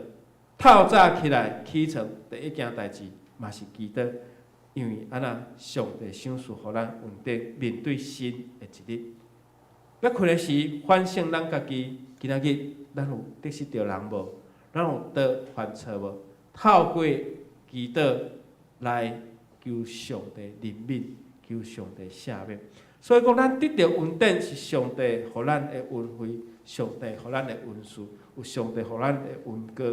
透早起來起床第一件代誌嘛是祈禱，因為按呢上帝賞賜予咱恩典，面對新的一日。欲睏的時反省咱家己，今仔日咱有得失著人無？咱有倒犯錯無？透過祈禱來求上帝憐憫，求上帝赦免。所以講，咱得著恩典是上帝予咱的恩惠，上帝予咱的恩賜，有上帝予咱的恩膏。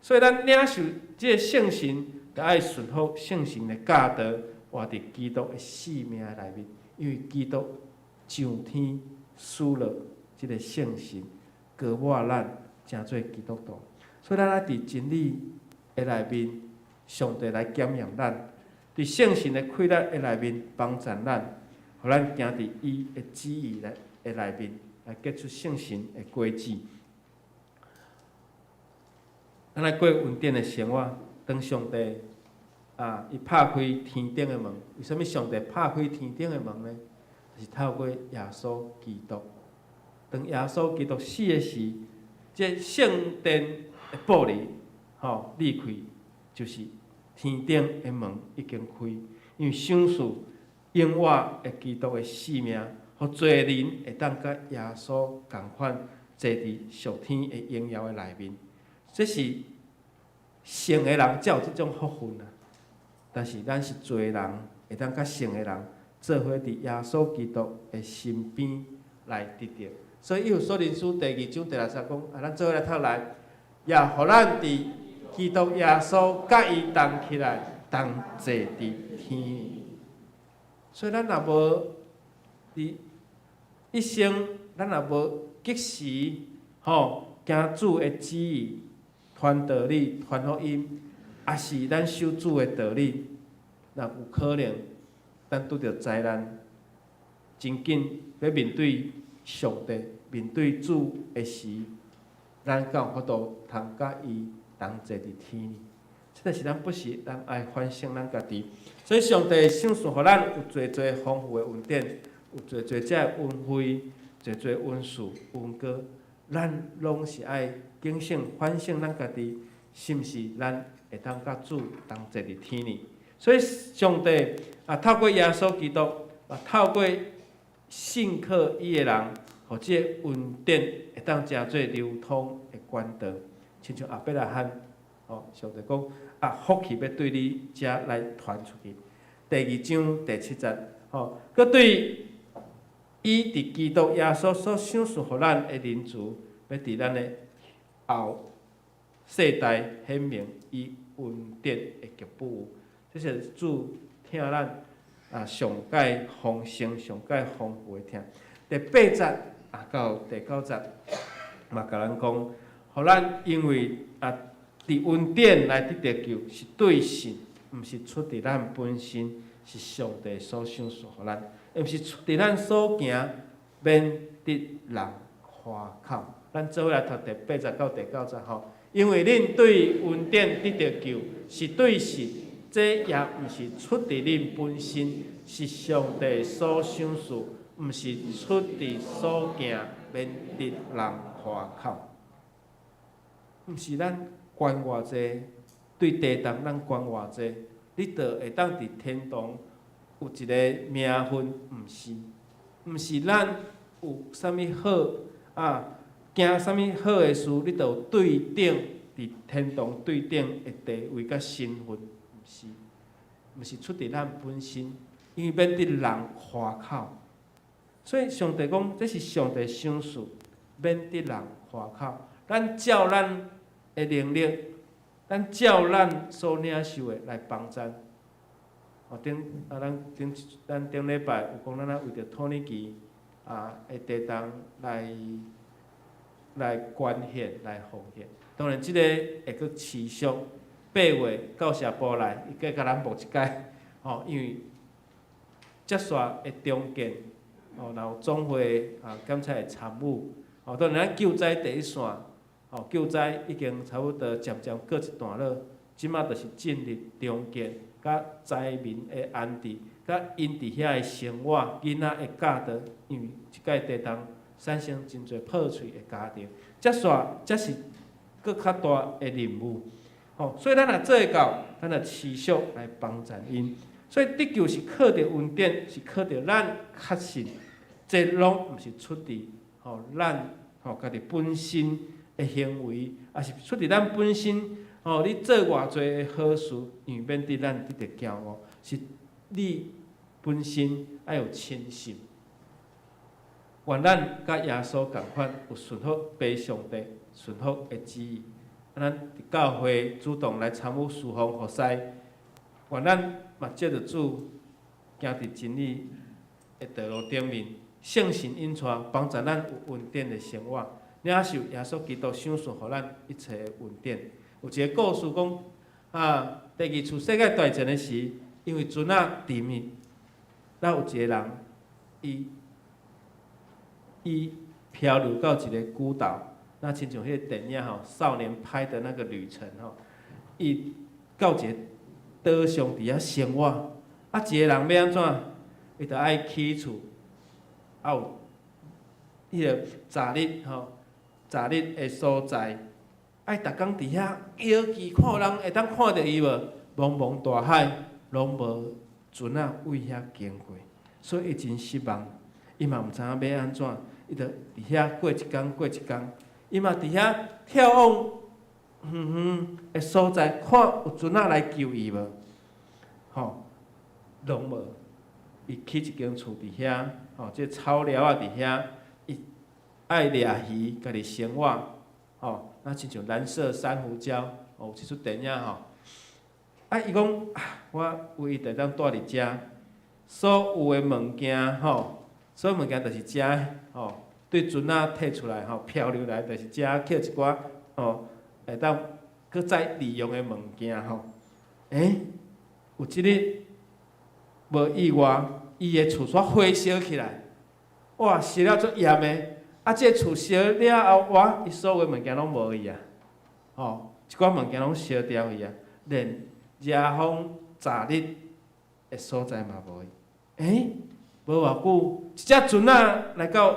所以咱領受這個聖神，就愛順服聖神的教導，活佇基督的性命內面。因為基督上天賜落這個聖神，膏抹咱，成做基督徒。所以咱愛佇真理的內面，上帝來檢驗咱，佇聖神的氣力的內面幫助咱，予咱行佇伊的旨意內的內面，來結出聖神的果子。咱來過恩典的生活，當上帝啊，伊拍開天頂的門，為啥物上帝拍開天頂的門呢？是透過耶穌基督。當耶穌基督死的時，這聖殿的玻璃吼裂開，就是天頂的門已經開，因為賞賜永活的基督的性命，予罪人會當佮耶穌仝款坐佇屬天的榮耀的內面。這是聖的人才有這種福分啊！但是咱是罪人，會當佮聖的人做伙佇耶穌基督的身邊來得著。所以，以弗所書第二章第六節講，啊，咱做伙來讀來，也予咱佇基督耶穌佮伊同起來，同坐佇天。所以，咱若無佇一生，咱若無及時吼行主的旨意，傳道理、傳福音，抑是咱守主的道理，若有可能，咱拄著災難，真緊欲面對上帝、面對主的時，咱敢有法度通佮伊同坐佇天呢？這個是咱不時咱愛反省咱家己。所以上帝賞賜予咱有濟濟豐富的恩典，有濟濟這個恩惠，濟濟恩賜、恩膏，咱攏是愛警醒、反省咱家己，是毋是咱會當佮主同坐佇天呢？所以上帝啊，透過耶穌基督啊，透過信靠伊的人，予這個恩典會當成做流通的管道，親像亞伯拉罕，吼，上帝講啊，福氣欲對你遮來傳出去。第二章第七節，吼，閣對伊佇基督耶穌所賞賜予咱的仁慈，欲佇咱的後世代顯明伊恩典的極富。這是主疼咱啊，上蓋豐盛、上蓋豐富的疼。第八節啊到第九節，嘛共咱講，予咱因為啊，佇恩典來得著救，是對信，毋是出佇咱本身，是上帝所賞賜予咱，毋是出佇咱所行，免得人誇口。咱做伙來讀第八節到第九節吼，因為恁對恩典得著救，是對信，這也毋是出佇恁本身，是上帝所賞賜，毋是出佇所行，免得人誇口。毋是咱捐偌濟，對地動咱捐偌濟，你就會當佇天堂有一个名分，毋是，毋是咱有啥物好啊，行啥物好的事，你就有對等佇天堂對等的地位佮身份，毋是，毋是出佇咱本身，因為免得人誇口。所以上帝講，這是上帝賞賜，免得人誇口。咱照咱的能力，咱照咱所領受的來幫贊。哦，頂啊，咱頂咱頂禮拜有講，咱啊為著土耳其啊的地動來來捐獻來奉獻。當然，這个會閣持續。8月到社部來，伊閣共咱募一擺，吼，因為接續會重建，吼，然後總會啊檢查會參與，吼，當然咱救災第一線，吼，救災已經差不多漸漸過一段落，這馬就是進入重建，佮災民的安置，佮𪜶佇遐的生活，囡仔的教導，因為這擺地動產生真濟破碎的家庭，接續才是閣較大的任務，吼，所以咱若做會到，咱就持續來幫贊𪜶。所以得救是靠著恩典，是靠著咱確信，這攏毋是出佇吼咱吼家己本身的行為，抑是出佇咱本身吼你做偌濟的好事，因為免得咱得著驕傲，是你本身愛有深信。願咱佮耶穌仝款有順服父上帝順服的旨意，啊，咱佇教會主動來參與事奉服侍，願咱嘛藉著主行佇真理的道路頂面，聖神引帶幫助咱有恩典的生活，領受耶穌基督賞賜予咱一切的恩典。有一个故事講，啊，第二次世界大戰的時，因為船仔沉去，咱有一个人，伊伊漂流到一个孤島，那親像彼个電影吼，少年派的那個旅程吼，伊到一个島上佇遐生活，啊，一个人欲按怎？伊就愛起厝，啊有彼个雜日吼，雜日的所在，愛逐工佇遐搖旗，看有人會當看著伊無？茫茫大海，攏無船仔對遐經過，所以伊真失望。伊嘛毋知影欲按怎，伊就佇遐過一工過一工，伊嘛佇遐眺望遠遠的所在，看有船仔來救伊無？吼，攏無。伊起一間厝佇遐，吼，這草寮仔佇遐，伊愛掠魚，家己生活，吼，那親像藍色珊瑚礁，哦，有一齣電影吼。啊，伊講，我唯一會當蹛佇遮，所有的物件，吼。所有物件就是遮吼，對船仔提出來吼，漂流來就是遮抾一寡吼，會當閣再利用的物件吼。欸，有一日無意外，伊的厝煞火燒起來，哇，燒了足嚴的，啊，這个厝燒了後，哇，伊所有的物件攏無去啊，吼，一寡物件攏燒掉去啊，連遮風雜日的所在嘛無去，欸？無偌久，一隻船仔來到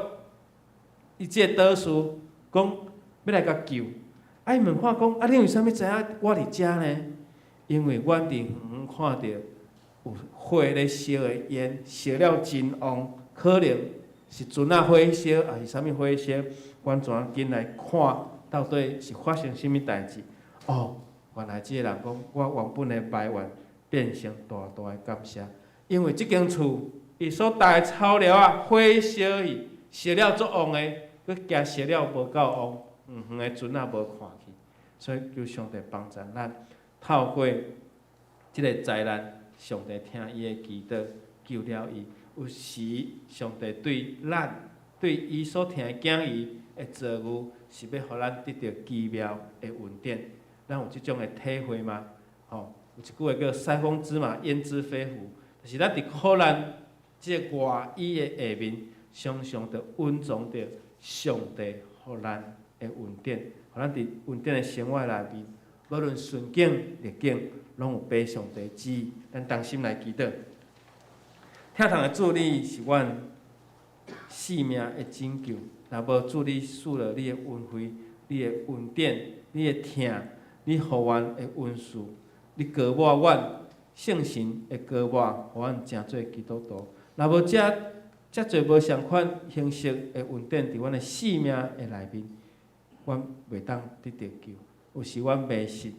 伊這个島嶼，講欲來共救。啊，伊問看講，啊，恁為啥物知影我佇遮呢？因為阮佇遠遠看著有火咧燒的煙，燒了真旺，可能是船仔火燒，抑是啥物火燒？阮怎緊來看，到底是發生啥物代誌？哦，原來這个人講，我原本的埋怨變成大大的感謝，因為這間厝。伊所搭的草寮仔，火燒去，燒了足旺的，閣驚燒了無夠旺，遠遠的船仔無看去，所以求上帝幫助咱，透過這个災難，上帝聽伊的祈禱，救了伊。有時上帝對咱，對伊所疼的囝兒的遭遇，是欲予咱得著奇妙的恩典。咱有這種的體會嗎？吼，有一句話叫“塞翁之馬，焉知非福”，就是咱佇苦難這个外衣的下面，常常著隱藏著上帝予咱的恩典，予咱佇恩典的生活內面，無論順境逆境，攏有被上帝旨意。咱同心來祈禱。疼痛的主，你是阮性命的拯救。若無主你賜落你的恩惠、你的恩典、你的疼，你予阮的恩賜，你膏抹阮，聖神的膏抹，予阮成做基督徒。若無這遮濟無仝款形式的恩典佇阮的性命的內面，阮袂當得著救。有時阮迷失，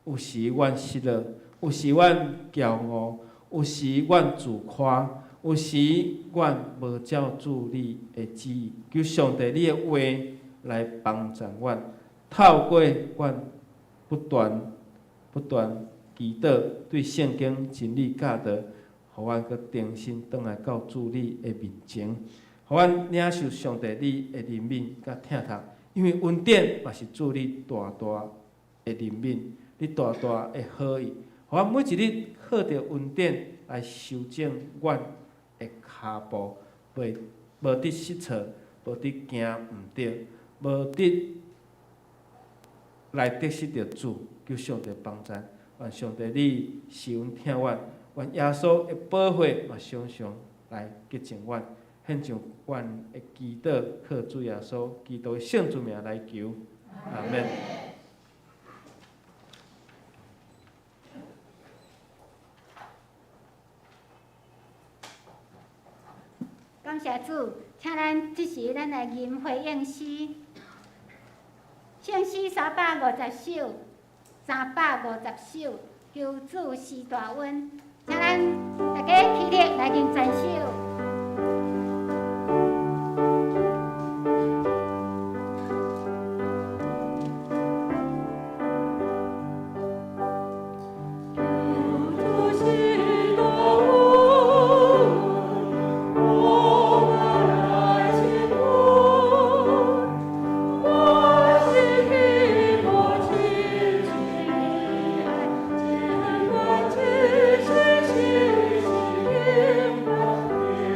有時阮失落，有時阮驕傲，有時阮自誇，有時阮無照主你的旨意。求上帝你的話來幫助阮，透過阮不斷不斷祈禱，對聖經真理教導，予阮閣重新轉來到主你的面前，予阮領受上帝你的憐憫佮疼痛，因為恩典嘛是主你大大的憐憫，你大大的好意，予阮每一日靠著恩典來修正阮的跤步，袂無得失錯，無得行毋對，無得來得失著主，求上帝幫助，願上帝你施恩疼阮，願耶穌的寶血嘛常常來潔淨阮，獻上阮的祈禱，靠主耶穌基督的聖主名來求，阿們。感謝主，請咱這時咱來吟回應詩，聖詩350首，350首，求主施大恩，請咱大家起立來吟全首。求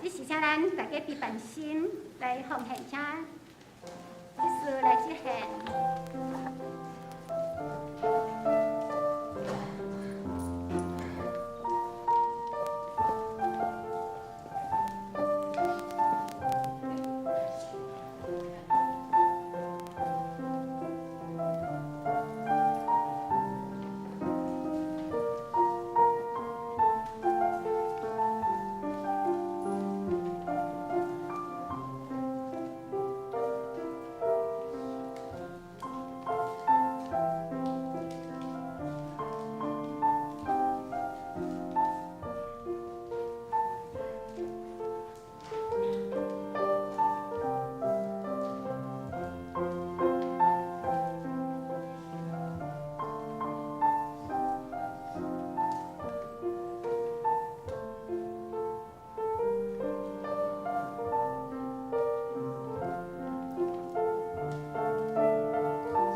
這時請咱大家悲萬心來奉獻，請執事來執獻。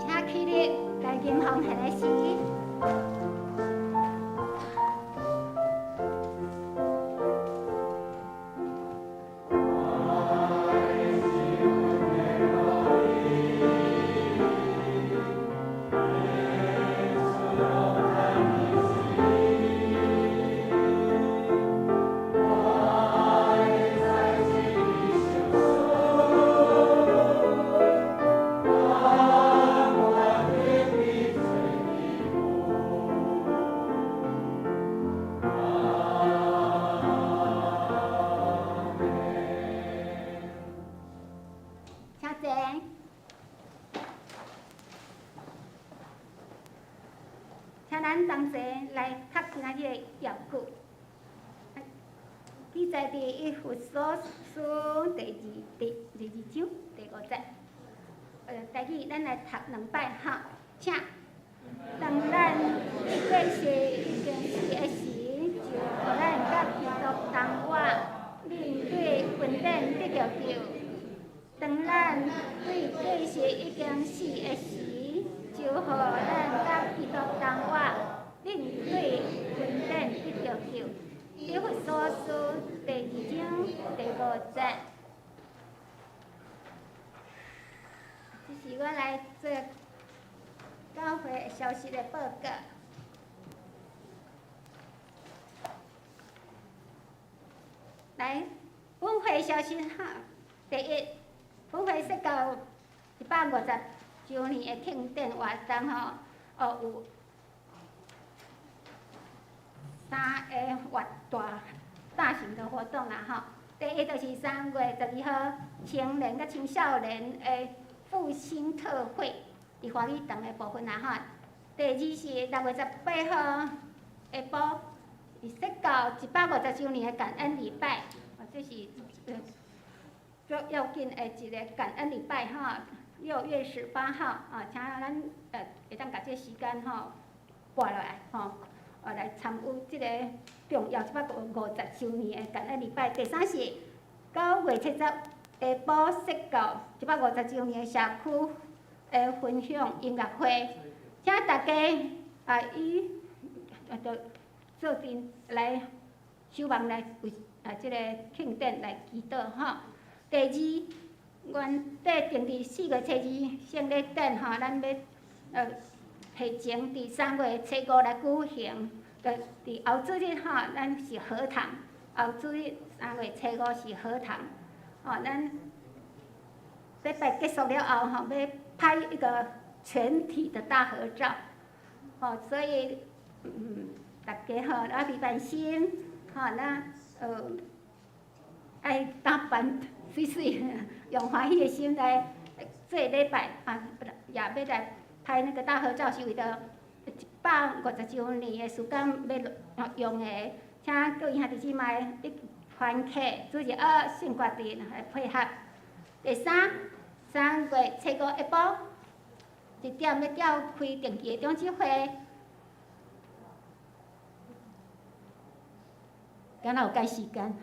請起立來吟奉獻的詩。請坐。請咱同齊來讀今仔日的要訣，記載佇以弗所書第二章第五節。台語咱來讀兩擺哈，請。當咱對過世已經死的時，就予咱佮基督同活，面對恩典得著救。當咱對過世已經死的時，就予咱佮基督同活，面對恩典得著救。以弗所書第二章第五節。這是我來做教會消息的報告。來，本會消息哈，第一，本會釋教150週年的慶典活動吼，有三個活大型的活動啦吼。第一就是3月12號青年佮青少年的復興特會，佇歡喜堂的部分啦吼。第二是6月18號下晡，是釋教150週年的感恩禮拜，這是最要緊的一個感恩禮拜吼。6月18號啊，請咱會當共這個時間吼撥落來吼，來參與這個重要150週年的感恩禮拜。第三是9月7日下晡釋教150週年的社區的分享音樂會，請大家啊以就做陣來守望來為這個慶典來祈禱吼。第二，原底定佇4月初2聖禮典吼，咱欲提前佇3月初5來舉行。就佇後主日吼，咱是和堂，後主日3月初5是和堂。吼，咱禮拜結束了後吼，欲拍一個全體的大合照。吼，所以大家吼，啊，悲萬心，吼，咱愛打扮媠媠，用歡喜的心來做禮拜啊，也欲來拍那個大合照，是為著150週年的時間欲用的，請各位兄弟姊妹你團契主日學聖決定來配合。第三，3月初5下晡1點欲召開定期的長執會，敢若有改時間？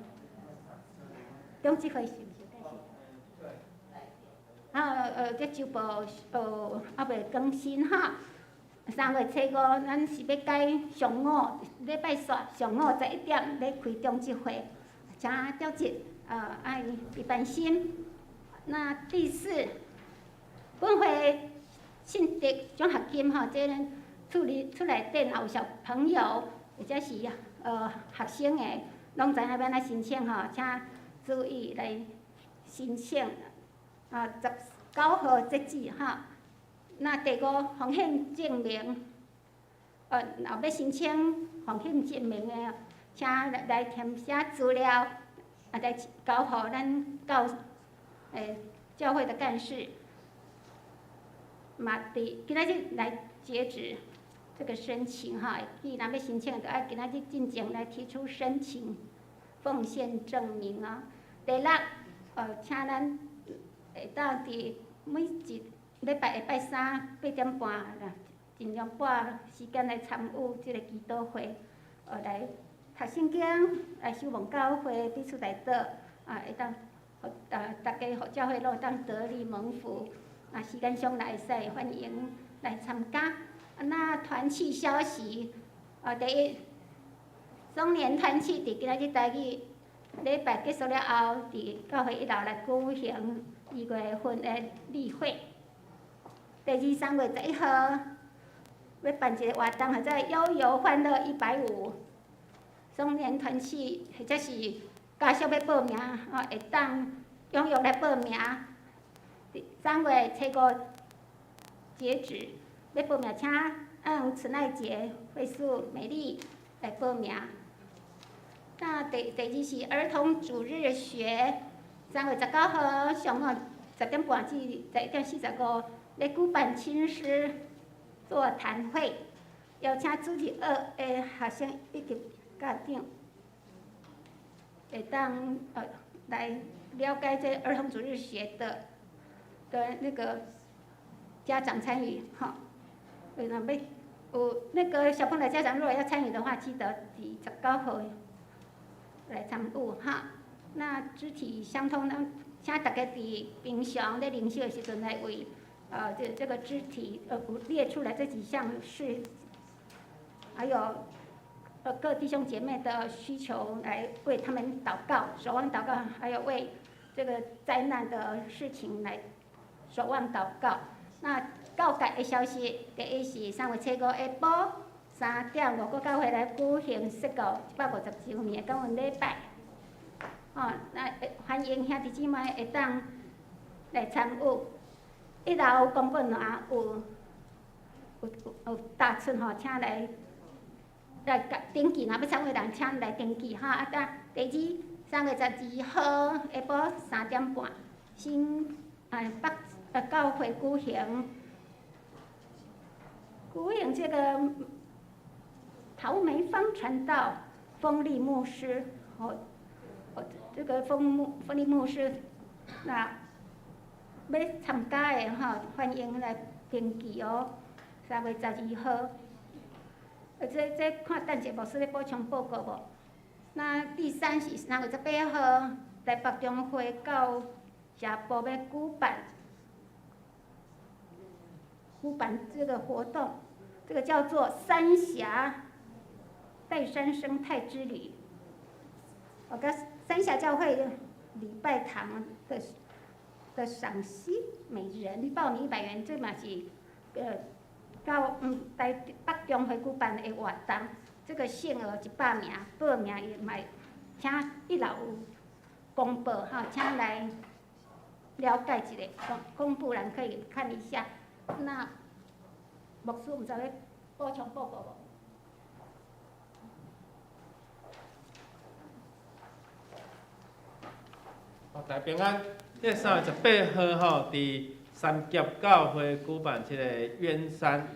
長執會是毋是改時間？啊，這週報猶未更新哈。3月初5，咱是欲改上午，禮拜四上午11點欲開長執會，请调节，爱一般心。那第四，本会信德奖学金吼，这个厝里厝内底若有小朋友或者是学生的，拢知影欲按怎申请吼，请注意来申请。啊，19号截止哈。那第五，奉献证明，若欲申请奉献证明的，请来填写资料，啊，来交予咱教会的干事。嘛，伫今仔日来截止这个申请哈，既然欲申请，就爱今仔日进前来提出申请奉献证明啊。第六，请咱会当伫每一礼拜的拜三8点半啦，尽量拨时间来参与这个祈祷会，来读圣经，来守望教会，彼此来祷，啊，会当，予大家予教会拢会当得力蒙福。啊，时间上来会使欢迎来参加。啊，那团契消息，第一，中年团契伫今仔日台语礼拜结束了后，伫教会一楼来举行2月份的例会。第二，3月11号，欲办一个活动，号做悠游欢乐150。中年团契或者是家属欲报名，吼，会当踊跃来报名。3月初5截止，欲报名，请按陈爱杰、惠素、美丽来报名。那第二是儿童主日学，3月19号上午10点半至11点45，咧举办亲师座谈会，邀请主日学的学生以及家长，会当来了解这儿童主日学的那个家长参与，吼，若欲有那个小朋友家长如果要参与的话，记得伫19号来参与哈。那肢体相通呢，请大家伫平常咧灵修的时阵来为这个肢体列出来这几项事，还有各弟兄姐妹的需求来为他们祷告，守望祷告，还有为这个灾难的事情来守望祷告。那告解的消息，第一是3月初5下晡3点，五股教会来举行释教150周年的感恩礼拜。哦，那欢迎兄弟姊妹会当来参与。一楼公告栏有打出吼，请来登记，若欲参与人，请来登记哈。啊，第二，3月12号下晡3点半，新北教会举行这个陶梅芳传道丰利牧师，哦，这个丰利牧师，那欲参加的吼，欢迎来登记哦。3月12号，这看等者牧师咧补充报告无？那第三是3月18号，台北中会到社部欲举办这个活动，这个叫做三峡岱山生态之旅。我佮三峡教会礼拜堂的赏析，每人报名100元，这嘛是到台北中会举办的活动，这个限额100名，报名也嘛，请一楼有公布哈，请来了解一下，公布栏可以看一下。那牧师毋知欲补充报告无？哦，大家平安。这3月18号吼，伫三峡教会举办这个鸢山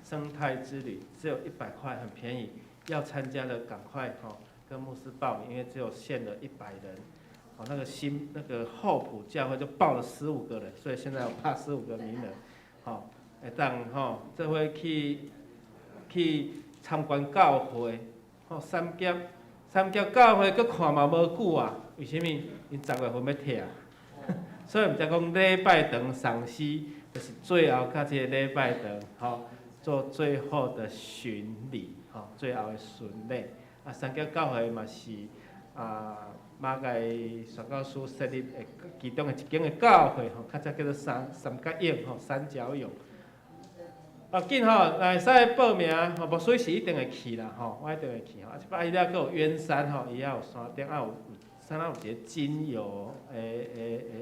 生态之旅，只有100块，很便宜。要参加的赶快吼跟牧师报名，因为只有限了100人。哦，那个新那个后埔教会就报了15个人，所以现在有怕15个名额。吼，会当吼，做伙去参观教会。吼，三峡教会阁看嘛无久啊，为啥物？𪜶10月份欲拆，所以毋才讲礼拜堂赏析，就是最后佮这个礼拜堂吼，做最后的巡礼，吼，最后的巡礼。啊，三峡教会嘛是啊，馬偕宣教師設立的其中的一間的教會吼，較早叫做三角湧吼，三角湧。啊，緊吼，會使報名吼，牧師是一定會去啦吼，我一定會去吼。啊，這擺伊了閣有圓山吼，伊也有山頂啊有山仔有一個精油的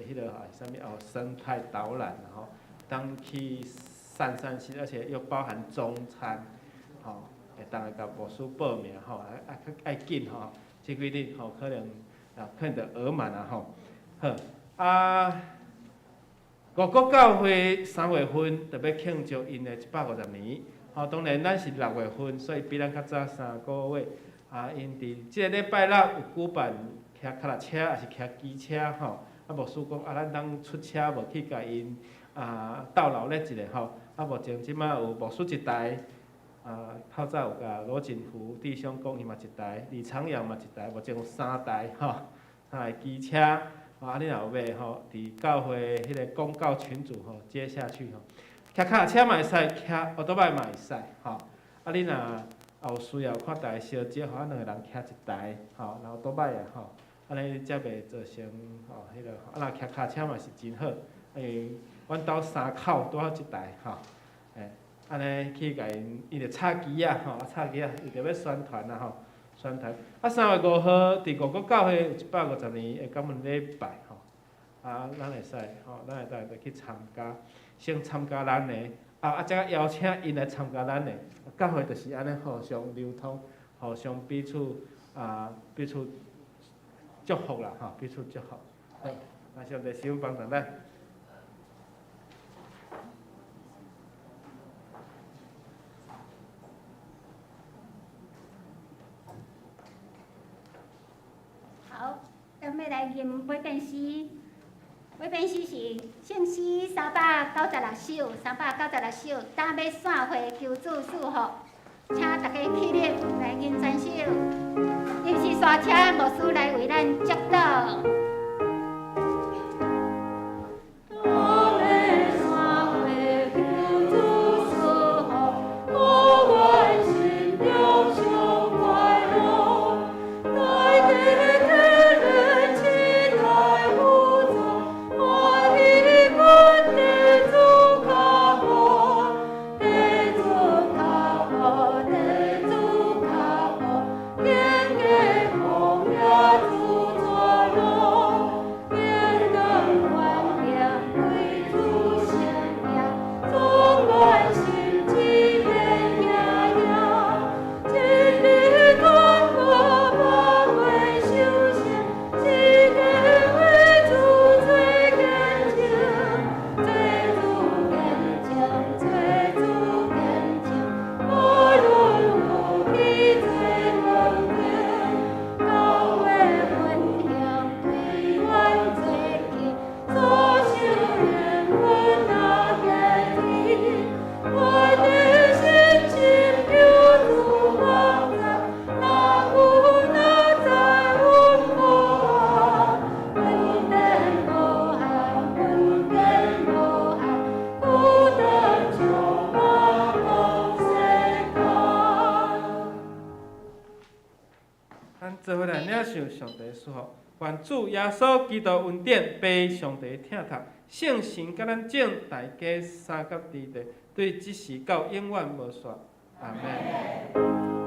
彼個吼，啥物哦，生態導覽吼，當去散散心，而且又包含中餐，吼，會當來共牧師報名吼，啊啊較愛緊吼，這幾日吼可能啊可能就額滿啊吼，好啊。五穀教會3月份特別慶祝𪜶的150年，吼，當然咱是6月份，所以比咱較早3個月。啊，𪜶佇這个禮拜六有舉辦騎腳踏車，抑是騎機車吼。啊，牧師講啊，咱當出車無去共𪜶啊鬥鬧熱一下吼。啊，目前這擺有牧師一台，啊，透早有共羅錦福弟兄講，伊嘛一台，李長陽嘛一台，目前有三台吼，三台機車。啊，你若有欲吼，佇教會彼个公告群組吼接下去吼，騎腳踏車嘛會使，騎歐多拜嘛會使吼。啊，你若有需要看逐个相接吼，啊兩个人騎一台吼，然後倒擺的吼，按呢才袂造成吼彼个。啊，若騎跤車嘛是真好，因為阮兜三口拄好一台吼，欸，按呢去共𪜶，伊就插旗仔吼，插旗仔，伊就欲宣傳啊吼。宣傳啊，3月5號佇五穀教會有150年的感恩禮拜吼，啊，咱會使吼，咱會當去參加，先參加咱的，啊啊，再邀請𪜶來參加咱的，教會就是按呢互相流通，互相彼此啊彼此祝福啦吼，彼此祝福。好，啊，上帝賜福幫助咱。好，咱欲來吟尾篇詩，尾篇詩是聖詩396首，396首，今欲散會求主賜福，請大家起立來吟全首。臨時煞車，牧師來為咱祝禱。做伙來領受上帝賜福，願主耶穌基督恩典、父上帝疼痛、聖神佮咱眾大家相佮佇咧，對這時到永遠無煞。阿們。